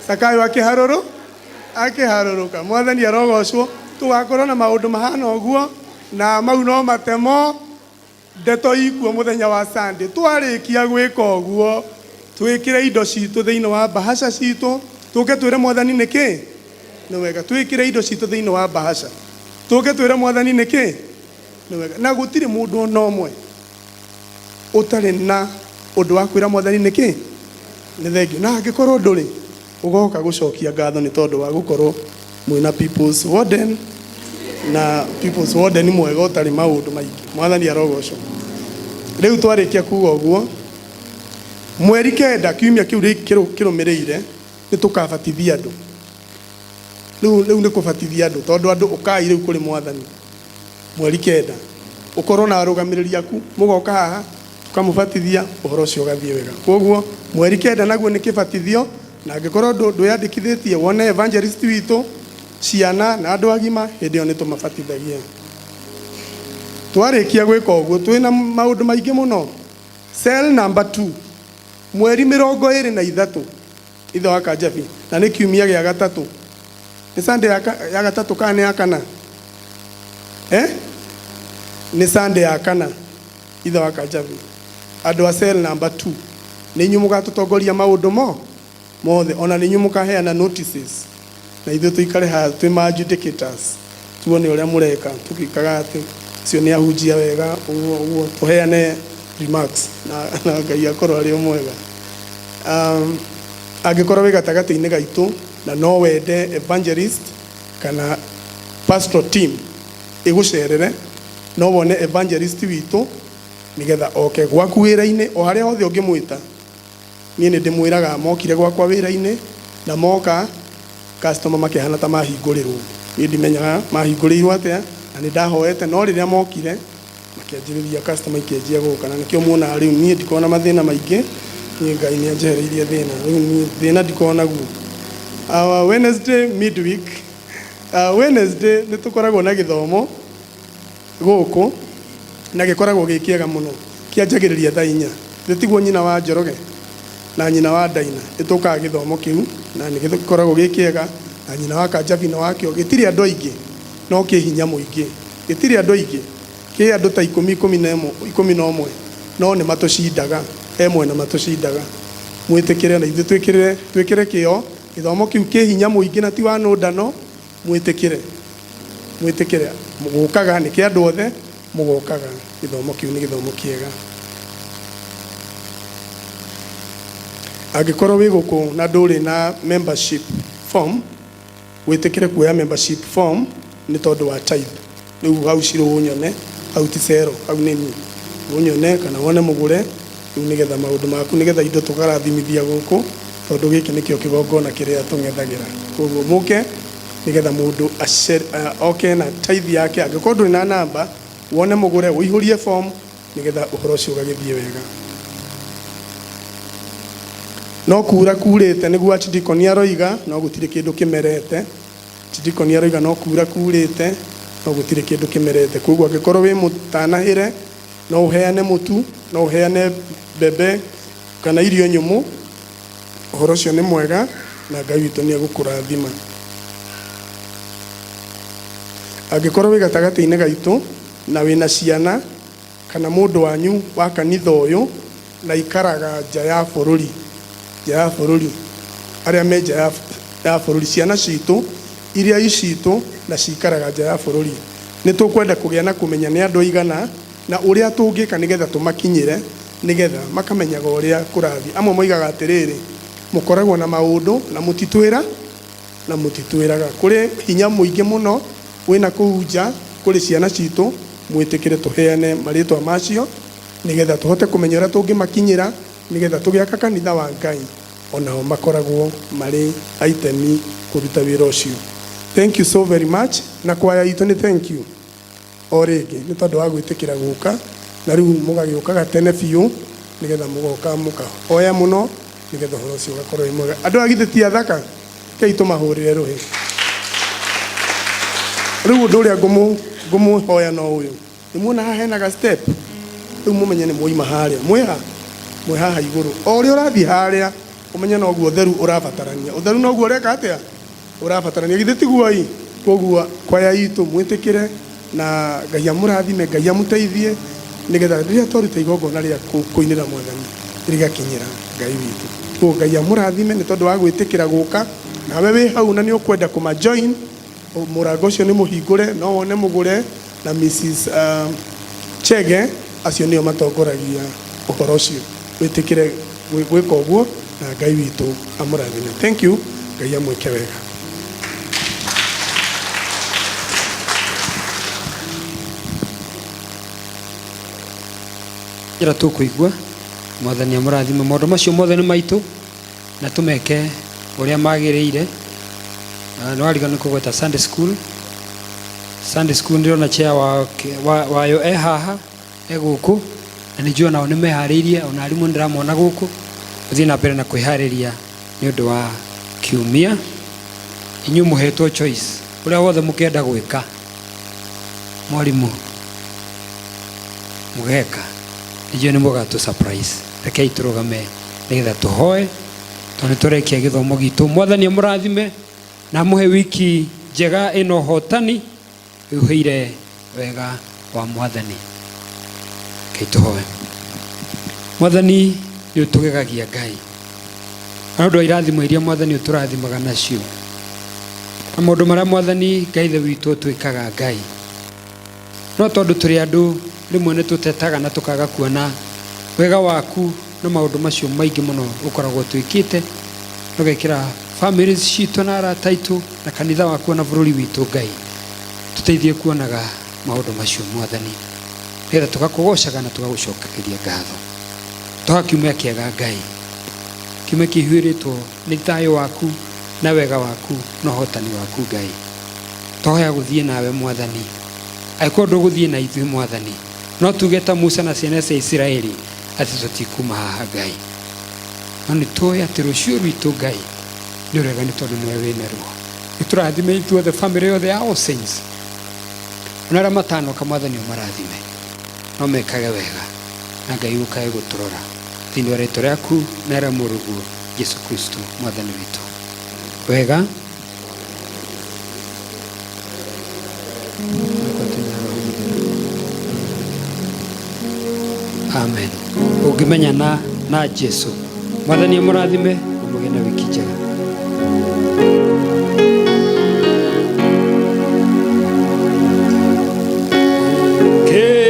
Zakayo akĩharũrũ akĩharũrũka. Mwathani arogocwo. Tũgakorwo na maũndũ mahana ũguo na mau no matemo ndeto ikuo mũthenya wa Sunday. Twarĩkia gwĩka ũguo twĩkĩre indo citũ thĩinĩ wa bahasha citũ tũke twĩre Mwathani nĩkĩ nĩ wega. Twĩkĩre indo citũ thĩinĩ wa bahasha tũke twĩre Mwathani nĩkĩ nĩ wega. Na gũtirĩ mũndũ ona ũmwe ũtarĩ na ũndũ wa kwĩra Mwathani nĩkĩ nĩ thengio. Na angĩkorwo ndũrĩ, ũgoka gũcokia ngatho nĩ tondũ wa gũkorwo mwĩna people's warden na people's warden mwega ũtarĩ maũndũ maingĩ. Mwathani arogocwo. Rĩu twarĩkia kuga ũguo, mweri kenda kiumia kĩu kĩrũmĩrĩire nĩ tũkabatithia andũ. Rĩu rĩu nĩ kũbatithia andũ tondũ andũ ũkai rĩu kũrĩ Mwathani. Mweri kenda ũkorwo na arũgamĩrĩri aku mũgoka haha tũkamũbatithia ũhoro ũcio ũgathiĩ wega. Koguo mweri kenda naguo nĩ kĩbatithio, na angĩkorwo ndwĩyandĩkithĩtie wone evangelist witũ, ciana na andũ agima, hĩndĩ ĩyo nĩ tũmabatithagia. Twarĩkia gwĩka ũguo twĩna maũndũ maingĩ mũno. Cell number 2 mweri 23 ithe wa Kanjabi, na nĩ kiumia gĩa gatatũ. Nĩ Sunday ya gatatũ kana nĩ ya kana? Eh? Nĩ Sunday ya kana ithe wa Kanjabi. Andũ a cell number 2 nĩ inyuĩ mũgatũtongoria maũndũ mo mothe, ona nĩ inyuĩ mũkaheana notices, na ithuĩ tũikare haha twĩ ma adjudicators tuone ũrĩa mũreka, tũgĩkaga atĩ ũcio nĩ ahunjia wega ũguo ũguo, tũheane remarks na Ngai akorwo arĩ o mwega. Angĩkorwo wĩ gatagatĩ-inĩ gaitũ na no wende evangelist kana pastoral team ĩgũcerere, no wone evangelist witũ nĩgetha oke gwaku wĩra-inĩ o harĩa hothe ũngĩmwĩta. Niĩ nĩ ndĩmwĩraga mokire gwakwa wĩra-inĩ na moka customer makĩhana ta mahingũrĩrwo. Niĩ ndimenyaga mahingũrĩirwo atĩa na nĩ ndahoete, no rĩrĩa mokire makĩanjĩrĩria customer ikĩanjia gũka, na nĩkĩo muonaga rĩu niĩ ndikoragwo na mathĩna maingĩ. Niĩ Ngai nĩ anjehereirie thĩna, rĩu niĩ thĩna ndikoragwo naguo. Our Wednesday midweek, Wednesday nĩ tũkoragwo na gĩthomo gũkũ na gĩkoragwo gĩ kĩega mũno. Kĩanjagĩrĩria thaa 4. Githĩ tiguo nyina wa Njoroge na nyina wa Daina? Nĩ tũkaga gĩthomo kĩu na nĩ gĩkoragwo gĩ kĩega na nyina wa Kanjabi na wakĩo. Gĩtirĩ andũ aingĩ no kĩ hinya mũingĩ. Gĩtirĩ andũ aingĩ, kĩ andũ ta ikũmi, 11, 11, no nĩ matũcindaga. He mwena matũcindaga. Mwĩtĩkĩre na ithuĩ twĩkĩrĩre, twĩkĩre kĩo. Gĩthomo kĩu kĩ hinya mũingĩ na ti wa nũndano. Mwĩtĩkĩre, mwĩtĩkĩre. Gũkaga nĩ kĩa andũ othe, mũgokaga. Gĩthomo kĩu nĩ gĩthomo kĩega. Angĩkorwo wĩ gũkũ na ndũrĩ na membership form, wĩtĩkĩre kuoya membership form nĩ tondũ wa tithe. Rĩu hau cirũ ũnyone, hau ti cero, hau nĩ niĩ. Ũnyone kana wone mũgũre, rĩu nĩgetha maũndũ maku, nĩgetha indo tũkarathimithia gũkũ, tondũ gĩkĩ nĩkĩo kĩgongona kĩrĩa tũng'ethagĩra. Koguo mũke nĩgetha mũndũ oke na tithe yake. Angĩkorwo ndũrĩ na namba, wone mũgũre, ũihũrie form, nĩgetha ũhoro ũcio ũgagĩthiĩ wega. No kura kurĩte nĩguo Archdeacon aroiga, no gũtirĩ kĩndũ kĩmerete. Archdeacon aroiga no kura kurĩte, no gũtirĩ kĩndũ kĩmerete. Koguo angĩkorwo wĩ mũtanahĩre, no ũheane mũtu, no ũheane mbembe kana irio nyũmũ, ũhoro ũcio nĩ mwega na Ngai witũ nĩ egũkũrathima. Angĩkorwo wĩ gatagatĩ-inĩ gaitũ na wĩna ciana kana mũndũ wanyu wa kanitha ũyũ na ikaraga nja ya bũrũri, nja ya bũrũri, arĩa me nja ya bũrũri, ciana citũ iria i citũ na cikaraga nja ya bũrũri, nĩ tũkwenda kũgĩa na kũmenya nĩ andũ aigana na ũrĩa tũngĩka nĩgetha tũmakinyĩre, nĩgetha makamenyaga ũrĩa kũrathiĩ. Amwe moigaga atĩrĩrĩ, mũkoragwo na maũndũ na mũtitwĩra, na mũtitwĩraga. Kũrĩ hinya mũingĩ mũno wĩna kũu nja kũrĩ ciana citũ, mwĩtĩkĩre tũheane marĩtwa macio nĩgetha tũhote kũmenya ũrĩa tũngĩmakinyĩra, nĩgetha tũgĩaka kanitha wa Ngai onao makoragwo marĩ a itemi kũruta wĩra ũcio. Thank you so very much. Na kwaya itũ nĩ thank you o rĩngĩ nĩ tondũ wa gwĩtĩkĩra gũka, na rĩu mũgagĩũkaga tene biũ nĩgetha mũgoka mũkahoya mũno nĩgetha ũhoro ũcio ũgakorwo wĩ mwega. Andũ a githĩ ti athaka? Rekei tũmahũrĩre rũhĩ. Rĩu ũndũ ũrĩa ngũmũhoya no ũyũ, nĩ muona haha hena ga step, rĩu mũmenye nĩ mwoima harĩa, mwĩ ha? Mwĩ haha igũrũ. O ũrĩa ũrathiĩ harĩa, ũmenye noguo ũtheru ũrabatarania. Ũtheru noguo ũreka atĩa? Ũrabatarania. Githĩ tiguo ĩ? Koguo kwaya itũ mwĩtĩkĩre na Ngai amũrathime, Ngai amũteithie, nĩgetha rĩrĩa twaruta igongona rĩa kũinĩra Mwathani rĩgakinyĩra Ngai witũ. Koguo Ngai amũrathime nĩ tondũ wa gwĩtĩkĩra gũka. Nawe wĩ hau na nĩ ũkwenda kũma join, mũrango ũcio nĩ mũhingũre, no wone mũgũre na Mrs Chege, acio nĩo matongoragia ũhoro ũcio. Wĩtĩkĩre gwĩka ũguo na Ngai witũ amũrathime. Thank you, Ngai amwĩke wega. Njĩra tũkũigua Mwathani amũrathime. Maũndũ macio mothe nĩ maitũ na tũmeke ũrĩa magĩrĩire. Nĩ wariganĩrwo nĩ kũgweta Sunday school. Sunday school ndĩrona chair wayo e haha, e gũkũ, na nĩ njũĩ onao nĩ meharĩirie, ona arimũ nĩ ndĩramona gũkũ. Gũthiĩ na mbere na kwĩharĩria nĩ ũndũ wa kiumia. Inyuĩ mũhetwo choice, ũrĩa wothe mũkenda gwĩka, mwarimũ mũgeka, nĩ njũĩ nĩ mũgatũ surprise. Rekei tũrũgame nĩgetha tũhoe, tondũ nĩ tũrekia gĩthomo gitũ. Mwathani amũrathime na amũhe wiki njega ĩna ũhotani ĩuhĩire wega wa Mwathani. Rekei tũhoe. Mwathani nĩ ũtũgegagia Ngai, na ũndũ wa irathimo iria Mwathani ũtũrathimaga nacio, na maũndũ marĩa Mwathani Ngai Ithe witũ ũtwĩkaga Ngai. No tondũ tũrĩ andũ rĩmwe nĩ tũtetaga na tũkaga kuona wega waku na maũndũ macio maingĩ mũno ũkoragwo ũtwĩkĩte, na ũgekĩra families citũ na arata aitũ na kanitha waku na bũrũri witũ Ngai. Tũteithie kuonaga maũndũ macio Mwathani, nĩgetha tũgakũgocaga na tũgagũcokagĩria ngatho. Tũha kiumia kĩega Ngai, kiumia kĩihũrĩtwo nĩ thayũ waku na wega waku na ũhotani waku Ngai. Twahoya gũthiĩ nawe Mwathani, angĩkorwo ndũgũthiĩ na ithuĩ Mwathani, no tuge ta Musa na ciana cia Isiraeli atĩ tũtikuma haha Ngai. No nĩ tũĩ atĩ rũciũ rwitũ Ngai Nĩ ũrega nĩ tondũ nĩwe wĩna ruo. Gĩtũrathime ithuothe famĩlĩ yothe ya All Saints. Ona arĩa matanoka mwathani ũmarathime. No mekage wega na Ngai ũkage gũtũrora. Thĩinĩ wa rĩtwa rĩaku na rĩa mũrũguo Jesu Kristo mwathani witũ. Wega. Amen. Ũngĩmenyana na Jesu. Mwathani amũrathime na mũgĩe na wiki njega.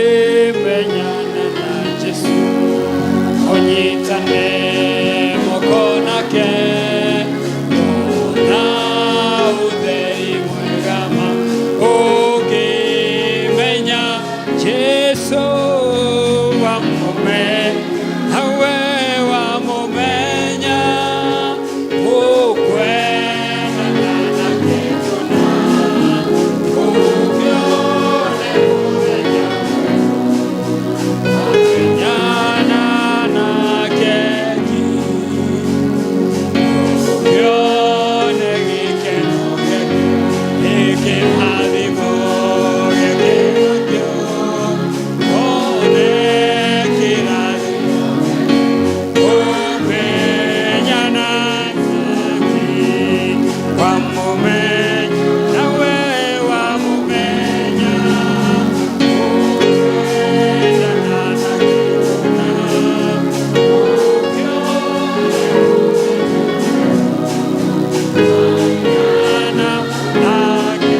Ũngĩmenyana na Jesu, ũnyitane moko nake, ona ũtheri mwega ma. Ũngĩmenya Jesu wamũmenya, we wamũmenya, ũkwendana nake kũna, ũkĩone mũthenya wamenyana nake ki, ũkĩone gĩkeno gĩake, gĩkĩrathimo gĩake nakĩo, one kĩrathimo ũmenyana nake, wamũmenya, nawe wamũmenya, ũkwendana nake kũna, ũkĩone nake.